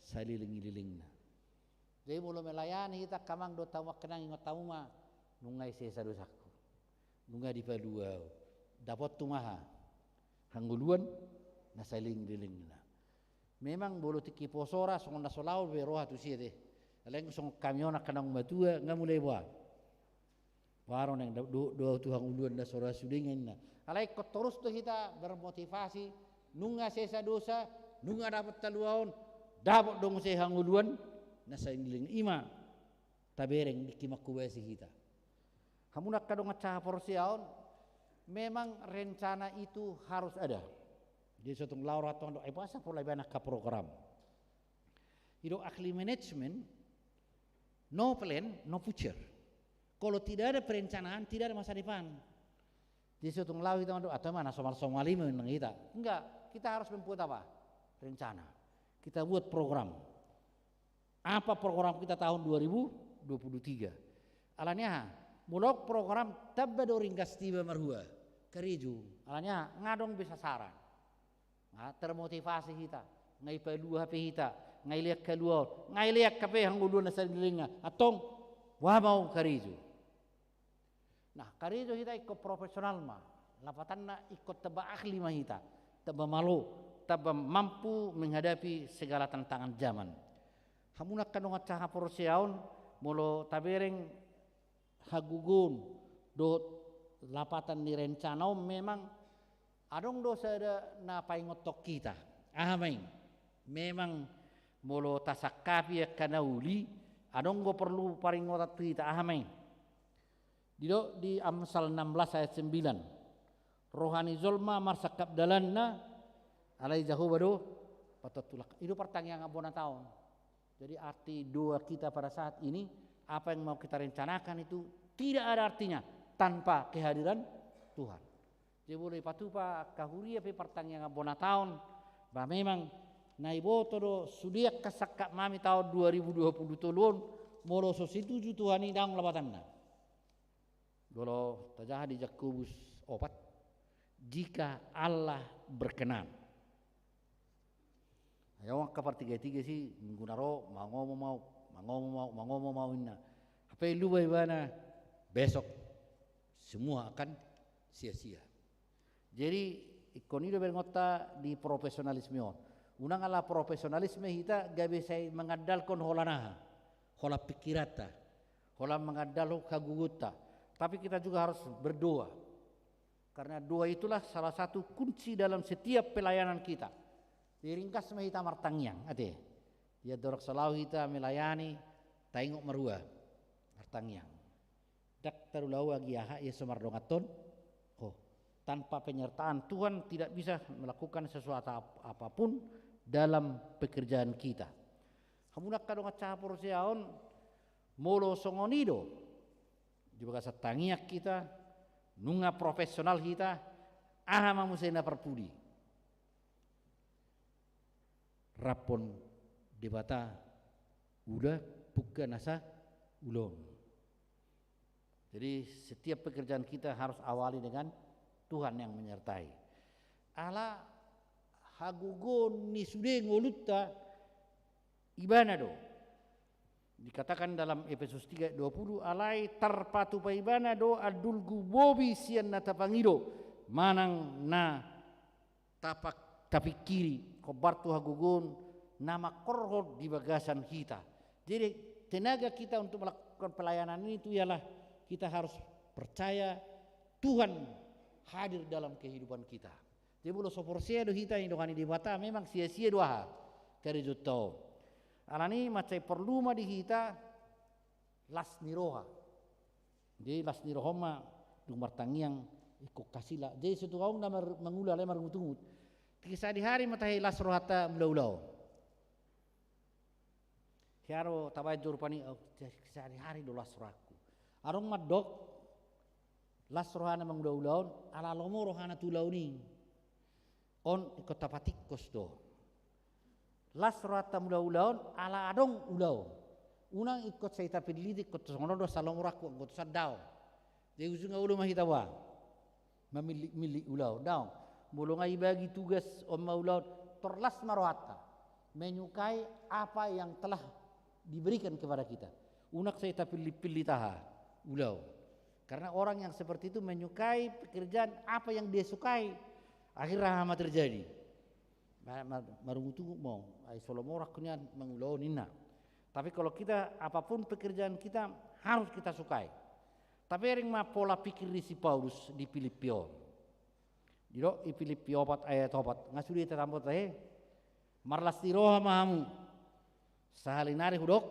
saleleng-lelengna. Jadi molo melayani hita angka amang dohot hamu angka inang, ingot hamu ma, nunga disesa dosangku. Nunga dipalua au. Dapothu ma aha? Hangoluan na saleleng-lelengna. Memang molo tingki poso ra songon na so laho be roha tusi ate. Alai songon hami on angka naung matua nga mulai boha. Boha ro naeng dohot, dohot au tu hangoluan na so ra sude nga inna. Alai ingkon torus do hita bermotivasi, nunga sesa dosa, nunga dapot haluaon, dapot do muse hangoluan na saleleng-leleng, i ma tabereng tingki manghobasi hita. Hamu angka dongan sahaporseaon, memang rencana itu harus ada. Jadi so tung laho rohanta, ai boasa pola ibaen angka program. I do ahli manajemen, no plan, no future. Kalau tidak ada perencanaan, tidak ada masa depan. Jadi so tung laho hita mandok, atau mana somal-somal i ma hita. Enggak, kita harus membuat apa? Rencana. Kita buat program. Apa program kita tahun dua ribu dua puluh tiga? Alani aha? Molo program tamba do ringgas tiba marhua. Karejo. Alani aha? Nga adong be sasaran. Nga termotivasi hita. Nga ipalua hape hita. Nga ilean haluaon. Nga ilean hape hangoluan na saleleng-lelengna. Antong, boha ma au karejo. Nah, karejo hita ingkon profesional ma, lapatanna ingkon tamba ahli ma hita, tamba malo, tamba mampu menghadapi segala tantangan zaman. Hamu angka dongan sahaporseaon, molo tabereng hagogoon dohot lapatan ni rencana on, memang adong do sada na paingothon hita. Aha ma i? Memang molo tasangkapi angka na uli, adong do porlu paringotan tu hita. Aha ma i? Didok di Amsal enam belas ayat sembilan. Roha ni jolma marsangkap dalanna, alai Jahowa do patontu langkah. I do partangiangan bona taon. Jadi arti doa kita pada saat ini, apa yang mau kita rencanakan itu tidak ada artinya tanpa kehadiran Tuhan. Jadi molo ipatupa angka huria pe partangiangan bona taon, ba memang na iboto do sude angka sangkap nami taon dua ribu dua puluh tolu on, molo so setuju Tuhan i, ndang lapatanna. Molo tajaha di Jakobus opat, jika Allah berkenan. Ayo angka partiga-tiga si minggu na ro, mangomom au, mangomom au, mangomom au inna. Hape lupa ibana, besok semua akan sia-sia. Jadi ingkon i do berengonta di profesionalisme on. Unang ala profesionalisme hita gabe sai mengandalkan holan aha, holan pikiranta, holan mengandalkan hagogoonta. Tapi kita juga harus berdoa. Karena doa itulah salah satu kunci dalam setiap pelayanan kita. Jadi ringkas ma hita martangiang, ate. Ia dorang selalu hita melayani, taingot marua. Martangiang. Ndang tarulaoa agi aha ia so mardongan on. Oh, tanpa penyertaan Tuhan tidak bisa melakukan sesuatu ap-, apapun dalam pekerjaan kita. Hamu angka dongan sahaporseaon, molo songon i do di bagasan tangiang hita, nunga profesional hita, aha ma muse na parpudi? Rap on Debata ula pungka nasa ulaon. Jadi setiap pekerjaan kita harus awali dengan Tuhan yang menyertai. Ala hagogoon ni sude ngolunta Ibana do. Dikatakan dalam Efesus tiga ayat dua puluh, alai tarpatupa Ibana do andul gumobi sian na tapangido, manang na tapak-, tapingkiri, hombar tu hagogoon na mangkorhon di bagasan hita. Jadi tenaga kita untuk melakukan pelayanan ini itu ialah kita harus percaya Tuhan hadir dalam kehidupan kita. Jadi molo so porsea do hita ni dongan ni Debata, memang sia-sia do aha, karejonta on. Alani i mansai porlu ma di hita las ni roha. Jadi las ni roha on ma dung martangiang ingkon hasila. Jadi so tung adong na mar-, mangula alai marungut-ungut. Tingki sadihari ma tahe las rohanta mangula ulaon. Hea do tabaen jo rupani, oh, sehari-hari do las rohangku. Adong mandok las rohana mangula ulaon, ala lomo rohana tu ulaon i. On ingkon tapatingkos do. Las rohanta mangula ulaon, ala adong ulaon. Unang ingkon sai tapillit, ingkon tu songon on do asa lomo rohangku, ingkon tu songon daong. Jadi ujungna olo ma hita boha mamillit-millit ulaon, daong. Molo nga ibagi tugas on ma ulaon, tor las ma rohanta menyukai apa yang telah diberikan kepada kita. Unang sai tapillit-pillit aha, ulaon. Karena orang yang seperti itu menyukai pekerjaan apa yang dia sukai. Akhirna aha ma terjadi? Ma-, ma-, marungut-ungut ma on, ai so lomo rohangku nian mangula on ninna. Tapi kalau kita, apapun pekerjaan kita, harus kita sukai. Tabereng ma pola pikir ni si Paulus di Pilippi on. Didok di Pilippi opat ayat opat. Nga sude tatambai tahe. Marlas ni roha ma hamu. Sahali nari hudok,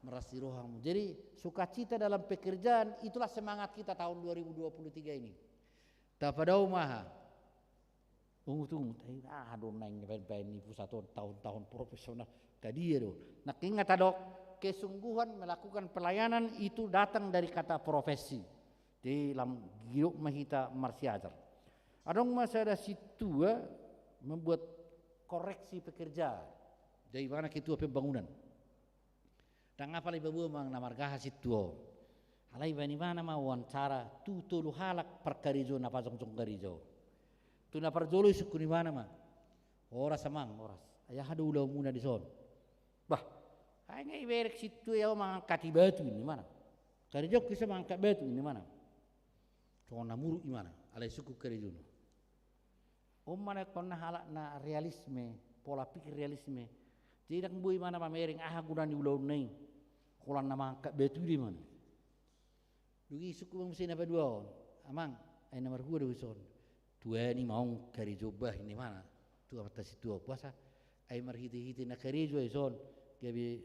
marlas ni roha hamu. Jadi sukacita dalam pekerjaan, itulah semangat kita tahun dua ribu dua puluh tiga ini. Tapadao ma aha? Ungut-ungut, ai aha do naeng nibaen-baen ni pusat on, tahun-tahun profesional. Tadia do. Nangkin nga tadok, kesungguhan melakukan pelayanan itu datang dari kata profesi. Jadi lam gidok ma hita marsiajar. Adong ma sada sintua membuat koreksi pekerjaan. Jadi ibana ketua pembangunan. Ndang apala ipaboa manang na marga aha sintua on. Alai ibaen ibana ma wawancara tu tolu halak parkarejo na pajongjong karejo. Tu na parjolo isungkun ibana ma. Horas amang, horas. Ai aha do ulaonmuna dison? Bah, ai nga iberek sintua i ahu mangangkat i batu ninna ibana. Karejoku i so mangangkat batu ninna ibana. Songon na muruk ibana, alai isungkun karejona. On ma na ingkon na halak na realisme, pola pikir realisme. Jadi ndang boi ibana mamereng aha guna ni ulaonna i. Holan na mangangkat batu i do ibana. Dung i isungkun ma muse na paduahon. Amang, ai na marhua do dison? Tuani ma on karejo bah ninna ibana. Tu amanta sintua on, boasa? Ai marhite-hite na karejo ahu dison, gabe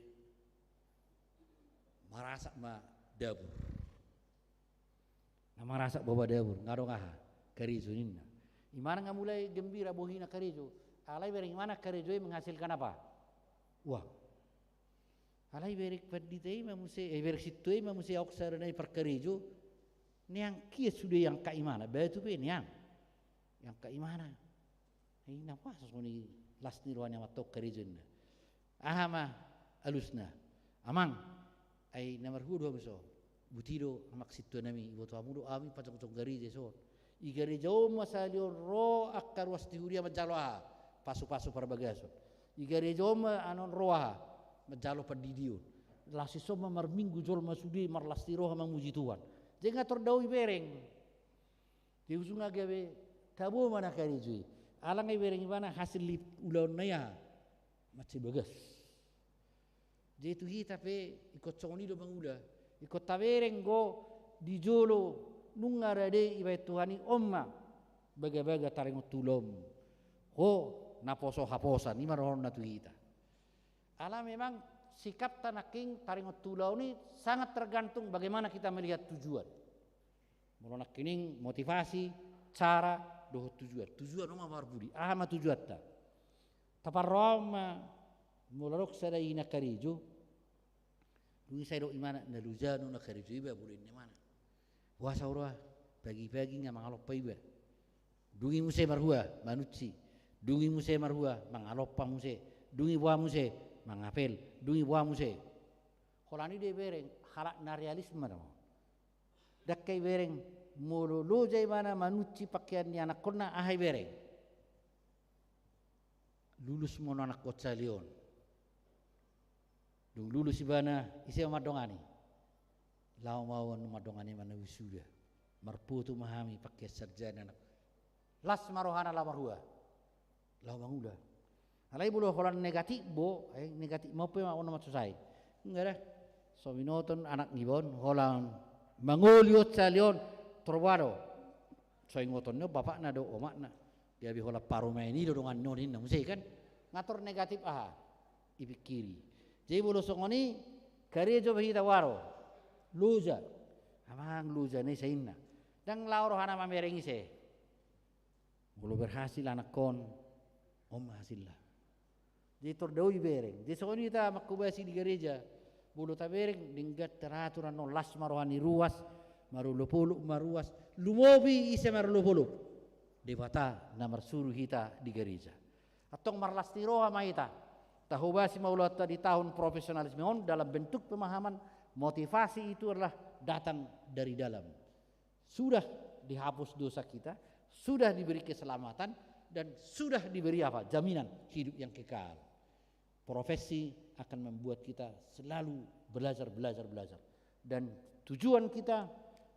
marasak ma dapur. Na marasak boha dapur, nga adong aha, karejo ninna. Ibana nga mulai gembira bohina karejo. Alai ibereng ibana karejo i menghasilkan apa? Uang. Alai ibereng pandita i ma muse, eh, ibereng sintua i ma muse ahu sada nai parkarejo. Neang hian sude iangkat ibana, batu pe neang. Iangkat ibana. Ai na masa songon i las ni roha ni amanta on karejo ninna. Aha ma alusna? Amang, ai na marhua do hamu dison? Boti do amang sintua nami, iboto hamu do hami pajongjong karejo dison. I gareja on ma sahali on ro angka ruas ni huria manjalo aha? Pasu-pasu parbagason. I gareja on ma anon ro aha? Manjalo pandidion. Laos dison ma marminggu jolma sude marlas ni roha mamuji Tuhan. Jadi nga tor dao ibereng. Di ujungna gabe tabo ma na karejo i. Ala nga ibereng ibana hasil ni ulaonna i aha? Mansai bagas. Jadi tu hita pe ingkon songon i do mangula. Ingkon tabereng do di jolo nunga rade ibaen Tuhan i on ma bagabaga taringot tu ulaon. Ho naposo haposan, i ma dohononna tu hita. Ala memang sikapta nangkin taringot tu ulaon i sangat tergantung bagaimana kita melihat tujuan. Molo nangkining motivasi, cara, dohot tujuan. Tujuan on ma marbudi. Aha ma tujuanta? Taparrohahon ma molo adong sada ina karejo. Dung i sai didok imana, na loja do na karejo iba, molo ninna imana. Boasa huroha, pagi-pagi nga mangalompa iba. Dung i muse marhua, manunsi. Dung i muse marhua, mangalompa muse. Dung i boha muse, mangapel. Dung i boha muse. Holan i do ibereng, halak na realis ma do. Ndang ibereng, molo loja imana manunsi pakean ni anakkonna, aha ibereng? Lulus ma on anakkon sahali on. Dung lulus ibana, ise ma mandongani? Laho ma au mandongani imana wisuda. Marpoto ma hami pakean sarjana anak. Las ma rohana laho marhua. Laho mangula. Alai molo holan negatif do, eh, negatif ma on pe ma on na mansusai. Nga da. So binoto anak niba on, holan mangoli on sahali on, tor boha do? So ingoton ni on bapakna do, omakna. Gabe holan parumaen i do dongan ni on ninna muse kan. Nga tor negatif aha? Ipikiri. Jadi molo songon i, karejo ma hita, boha do? Loja. Amang loja na i sai ninna. Ndang laho rohana mamereng ise. Molo berhasil anakkon, on ma hasilna. Jadi tor dao ibereng. Jadi songon i hita manghobasi di gareja. Molo tabereng denggan teratur annon, las ma roha ni ruas, marolopolop ma ruas, lumobi ise marolopolop? Debata na marsuru hita di gareja. Antong marlas ni roha ma hita. Tahobasi ma ulaonta di tahun profesionalisme on dalam bentuk pemahaman motivasi itu adalah datang dari dalam. Sudah dihapus dosa kita, sudah diberi keselamatan, dan sudah diberi apa? Jaminan hidup yang kekal. Profesi akan membuat kita selalu belajar, belajar, belajar. Dan tujuan kita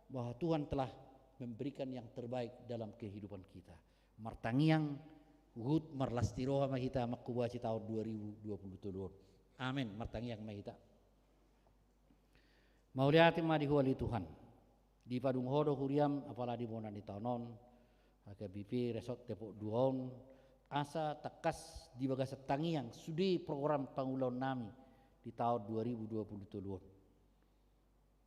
bahwa Tuhan telah memberikan yang terbaik dalam kehidupan kita. Martangiang, huhut marlas ni roha ma hita manghobasi taon dua ribu dua puluh tolu on. Amen. Martangiang ma hita. Mauliate ma di Ho ale Tuhan. Dipadung Ho do huriam, apala di bona ni taon on, H K B P Resort Depok dua on, asa tangkas di bagasan tangiang sude program pangulaon nami di taon dua ribu dua puluh tolu on.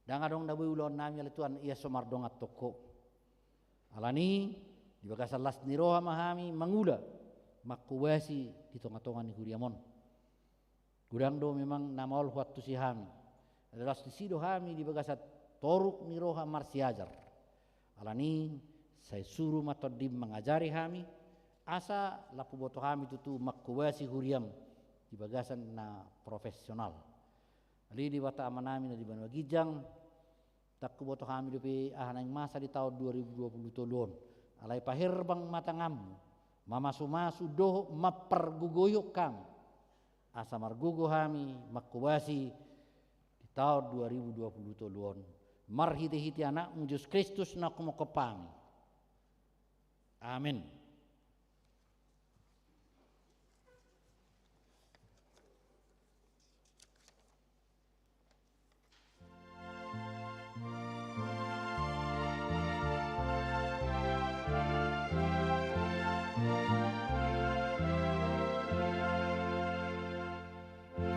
Ndang adong na boi ulaon nami ale Tuhan, ia so mardongan tu Ho. Alani, di bagasan las ni roha ma hami mangula, manghobasi di tonga-tonga ni huriam on. Godang do memang na maol huantusi hami. Alai laos disi do hami di bagasan toruk ni roha marsiajar. Alani sai suru ma Tondim mangajari hami, asa lam huboto hami tutu manghobasi huriam di bagasan na profesional. Ale Debata Amanami na di banua ginjang, Ndang huboto hami dope aha naeng masa di taon dua ribu dua puluh tolu on. Alai paherbang ma tanganmu, mamasu-masu dohot mampargogoihon hami. Asa margogo hami manghobasi di taon dua ribu dua puluh tolu on. Marhite-hite Anakmu Jesus Kristus na humophop hami. Amen.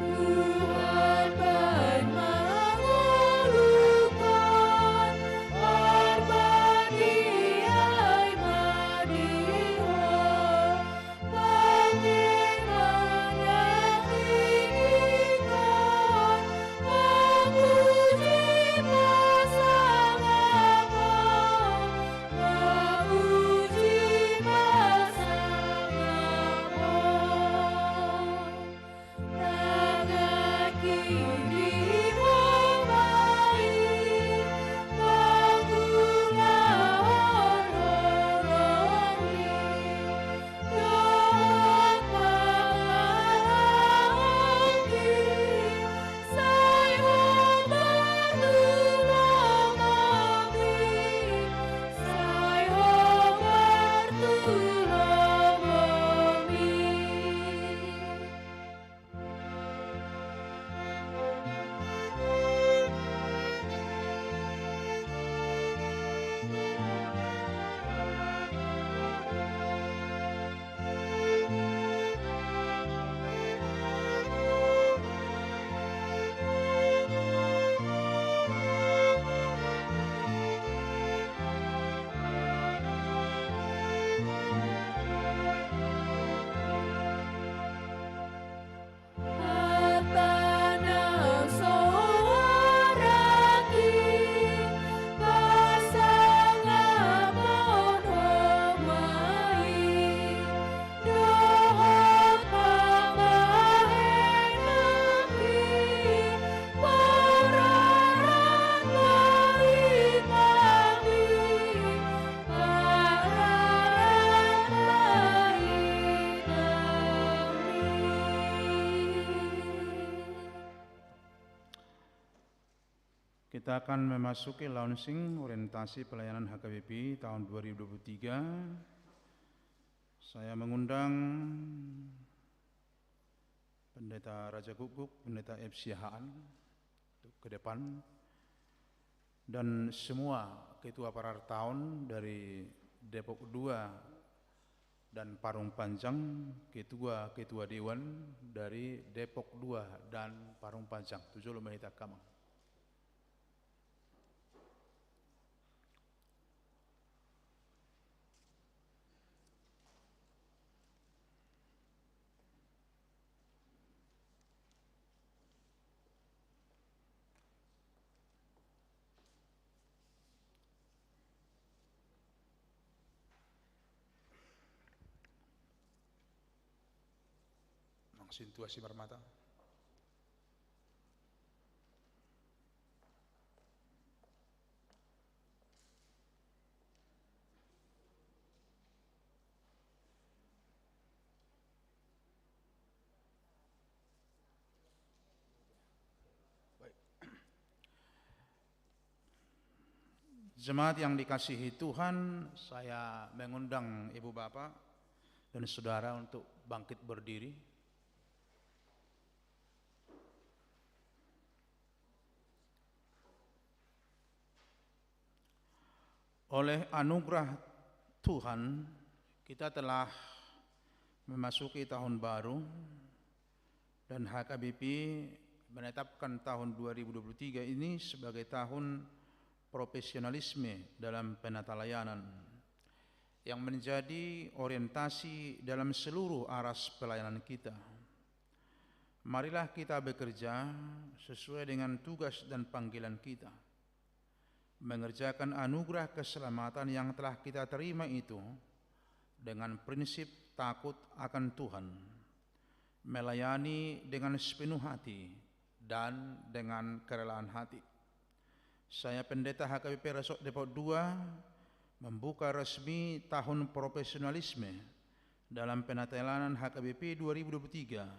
Tuhan baen ma hangoluan, marbadiai ma di Kita akan memasuki launching orientasi pelayanan H K B P tahun dua ribu dua puluh tiga. Saya mengundang Pendeta Raja Guguk, Pendeta F C Haan untuk ke depan, dan semua ketua parartaon dari Depok dua dan Parung Panjang, ketua-ketua dewan dari Depok dua dan Parung Panjang. Tu jolo ma hita, amang. Nang sintua si marmata. Baik. Jemaat yang dikasihi Tuhan, saya mengundang ibu bapak dan saudara untuk bangkit berdiri. Oleh anugerah Tuhan, kita telah memasuki tahun baru, dan H K B P menetapkan tahun dua ribu dua puluh tiga ini sebagai tahun profesionalisme dalam penatalayanan, yang menjadi orientasi dalam seluruh aras pelayanan kita. Marilah kita bekerja sesuai dengan tugas dan panggilan kita, mengerjakan anugerah keselamatan yang telah kita terima itu dengan prinsip takut akan Tuhan, melayani dengan sepenuh hati dan dengan kerelaan hati. Saya, Pendeta H K B P Resort Depok dua, membuka resmi tahun profesionalisme dalam penatalayanan H K B P dua ribu dua puluh tiga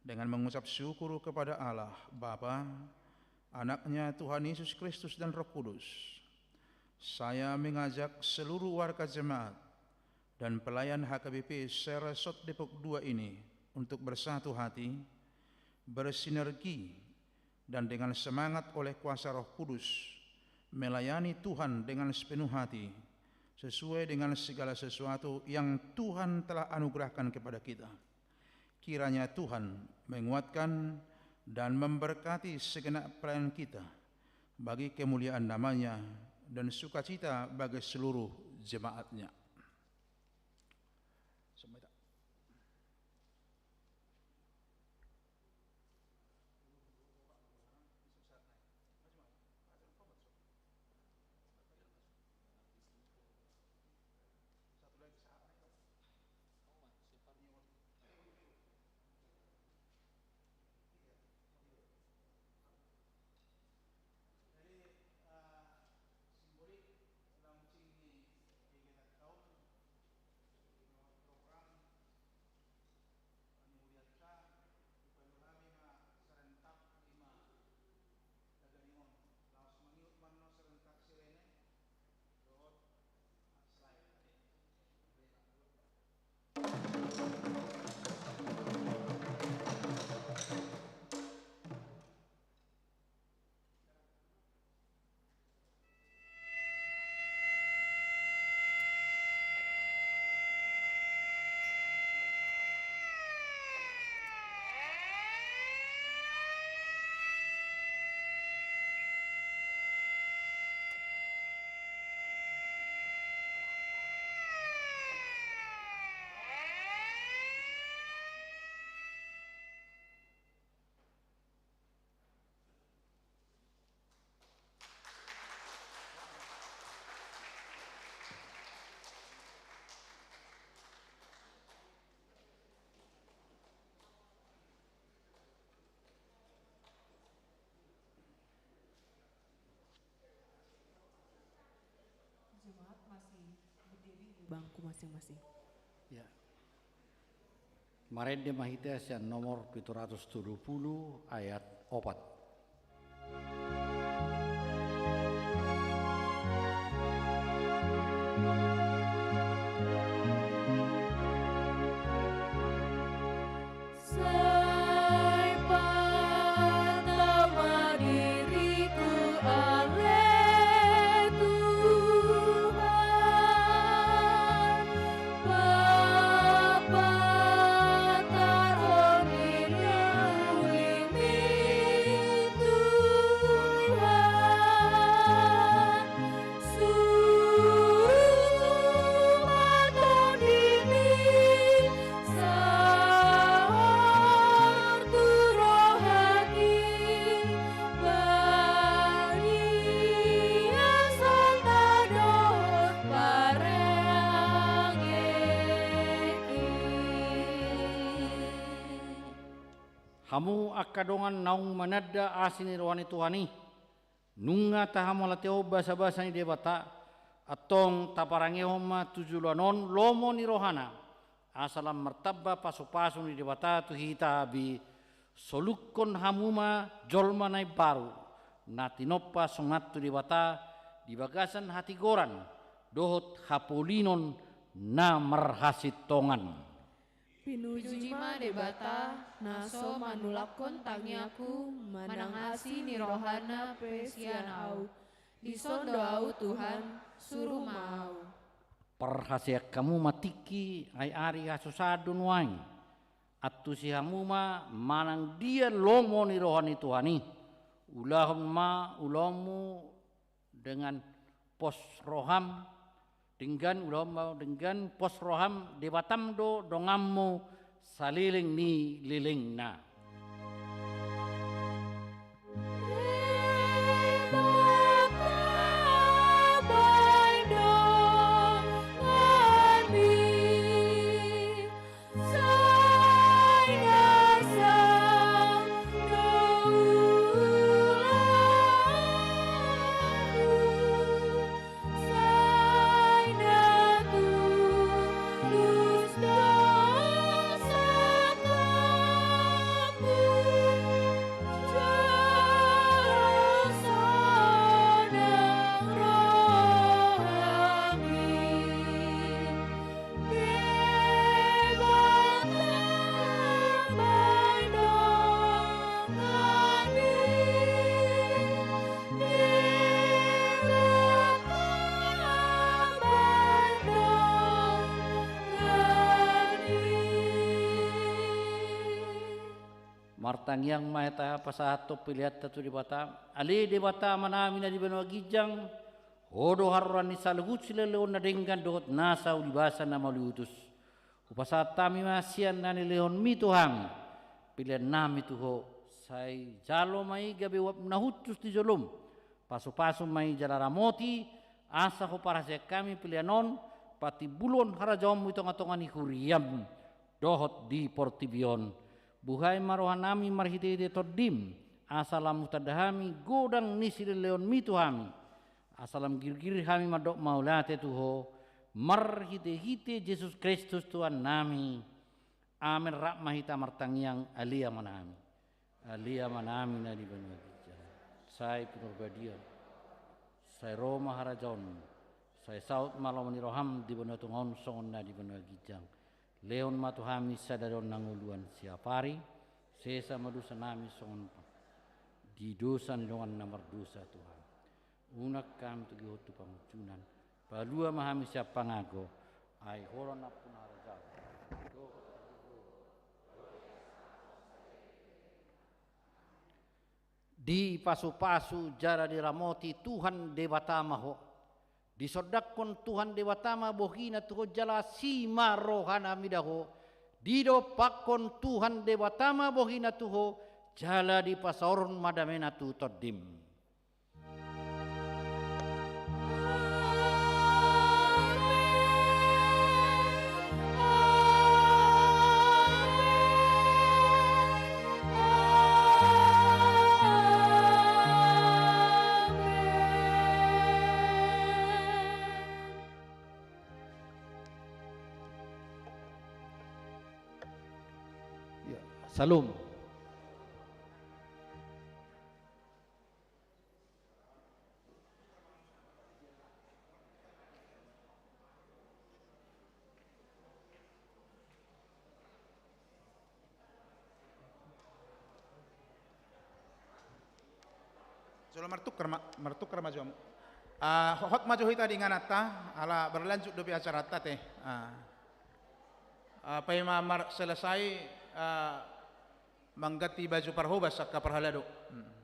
dengan mengucap syukur kepada Allah, Bapa, Anaknya, Tuhan Yesus Kristus, dan Roh Kudus. Saya mengajak seluruh warga jemaat dan pelayan H K B P se-Resort Depok dua ini untuk bersatu hati, bersinergi, dan dengan semangat oleh kuasa Roh Kudus, melayani Tuhan dengan sepenuh hati, sesuai dengan segala sesuatu yang Tuhan telah anugerahkan kepada kita. Kiranya Tuhan menguatkan dan memberkati segenap pelayanan kita bagi kemuliaan nama-Nya dan sukacita bagi seluruh jemaat-Nya. Jadi, eh, simbolik launching ni kegiatan taon, program panimulianta, dipalu hami ma serentak lima taganing on. Laos mangihut ma annon serentak sirene dohot slide. Jemaat masih berdiri di bangku masing-masing. Ya. Marende ma hita sian nomor pitu ratus tolu pulu ayat opat. Hamu angka dongan naung mananda asi ni roha ni Tuhan i, nunga tahamauliatehon basabasa ni Debata, antong taparangehon ma tu joloan on lomo ni rohana, asa lam martamba pasupasu ni Debata tu hita be. Solukhon hamu ma jolma na imbaru, na tinompa sonang tu Debata di bagasan hatigoran dohot hapolinon na marhasintongan. Pinuji ma Debata, na so manulakhon tangiangku manang asi ni rohana pe sian ahu. Dison do ahu, Tuhan, suru ma ahu. Parhaseang hamu ma tingki, ai ari hasusaan do nuaeng. Antusi hamu ma manang dia lomo ni roha ni Tuhan i. Ulahon ma ulaonmu dengan pos roham, denggan, ulaonmu denggan pos roham, Debatam do donganmu saleleng ni lelengna. Martangiang ma hita pasahathon peleanta tu Debata. Ale Debata Amanami na di banua ginjang, Ho do haroroan ni saluhut silehonlehon na denggan dohot nasa ulibasa na mauliutus. Hupasahat hami ma sian na nilehonmi tu hami peleannami tu Ho, sai jalo ma i gabe uap na hushus di jolom. Pasupasu ma i jala ramoti, asa huparhaseang hami pelean on patimbulhon harajaonmu di tongatonga ni huriam dohot di portibi on. Buhai ma rohanami marhitehite Tondim, asa lam hutanda hami godang ni silehonlehonmi tu hami. Asa lam girgir hami mandok mauliate tu Ho, marhitehite Jesus Kristus Tuhannami. Amen. Rap ma hita martangiang. Ale Amanami. Ale Amanami na di banua ginjang. Sai pinarbadia. Sai ro ma harajaonmu. Sai saut ma lomo ni roham di banua tonga on songon na di banua ginjang. Lehon ma tu hami sadari on hangoluan siapari, sesa ma dosanami songon pa-, di dosa ni dongan na mardosa tu hami. Unang hami togihon tu pangunjunan, palua ma hami sian pangago, ai Ho do nampuna harajaon. Dipasupasu jala diramoti Tuhan Debata ma ho. Disondangkon Tuhan Debata ma bohina tu ho jala asi ma rohana mida ho. Didompakkon Tuhan Debata ma bohina tu ho, jala dipasaorhon ma damena tu tondim. Ya, salam. Jolo martukar ma, martukar ma jo. Ah, hot ma jo hita di ingananta, ala berlanjut dope acaranta te. Ah. Ah, paima mar-, selesai, ah, mangganti baju parhobas angka parhalado. Hmm.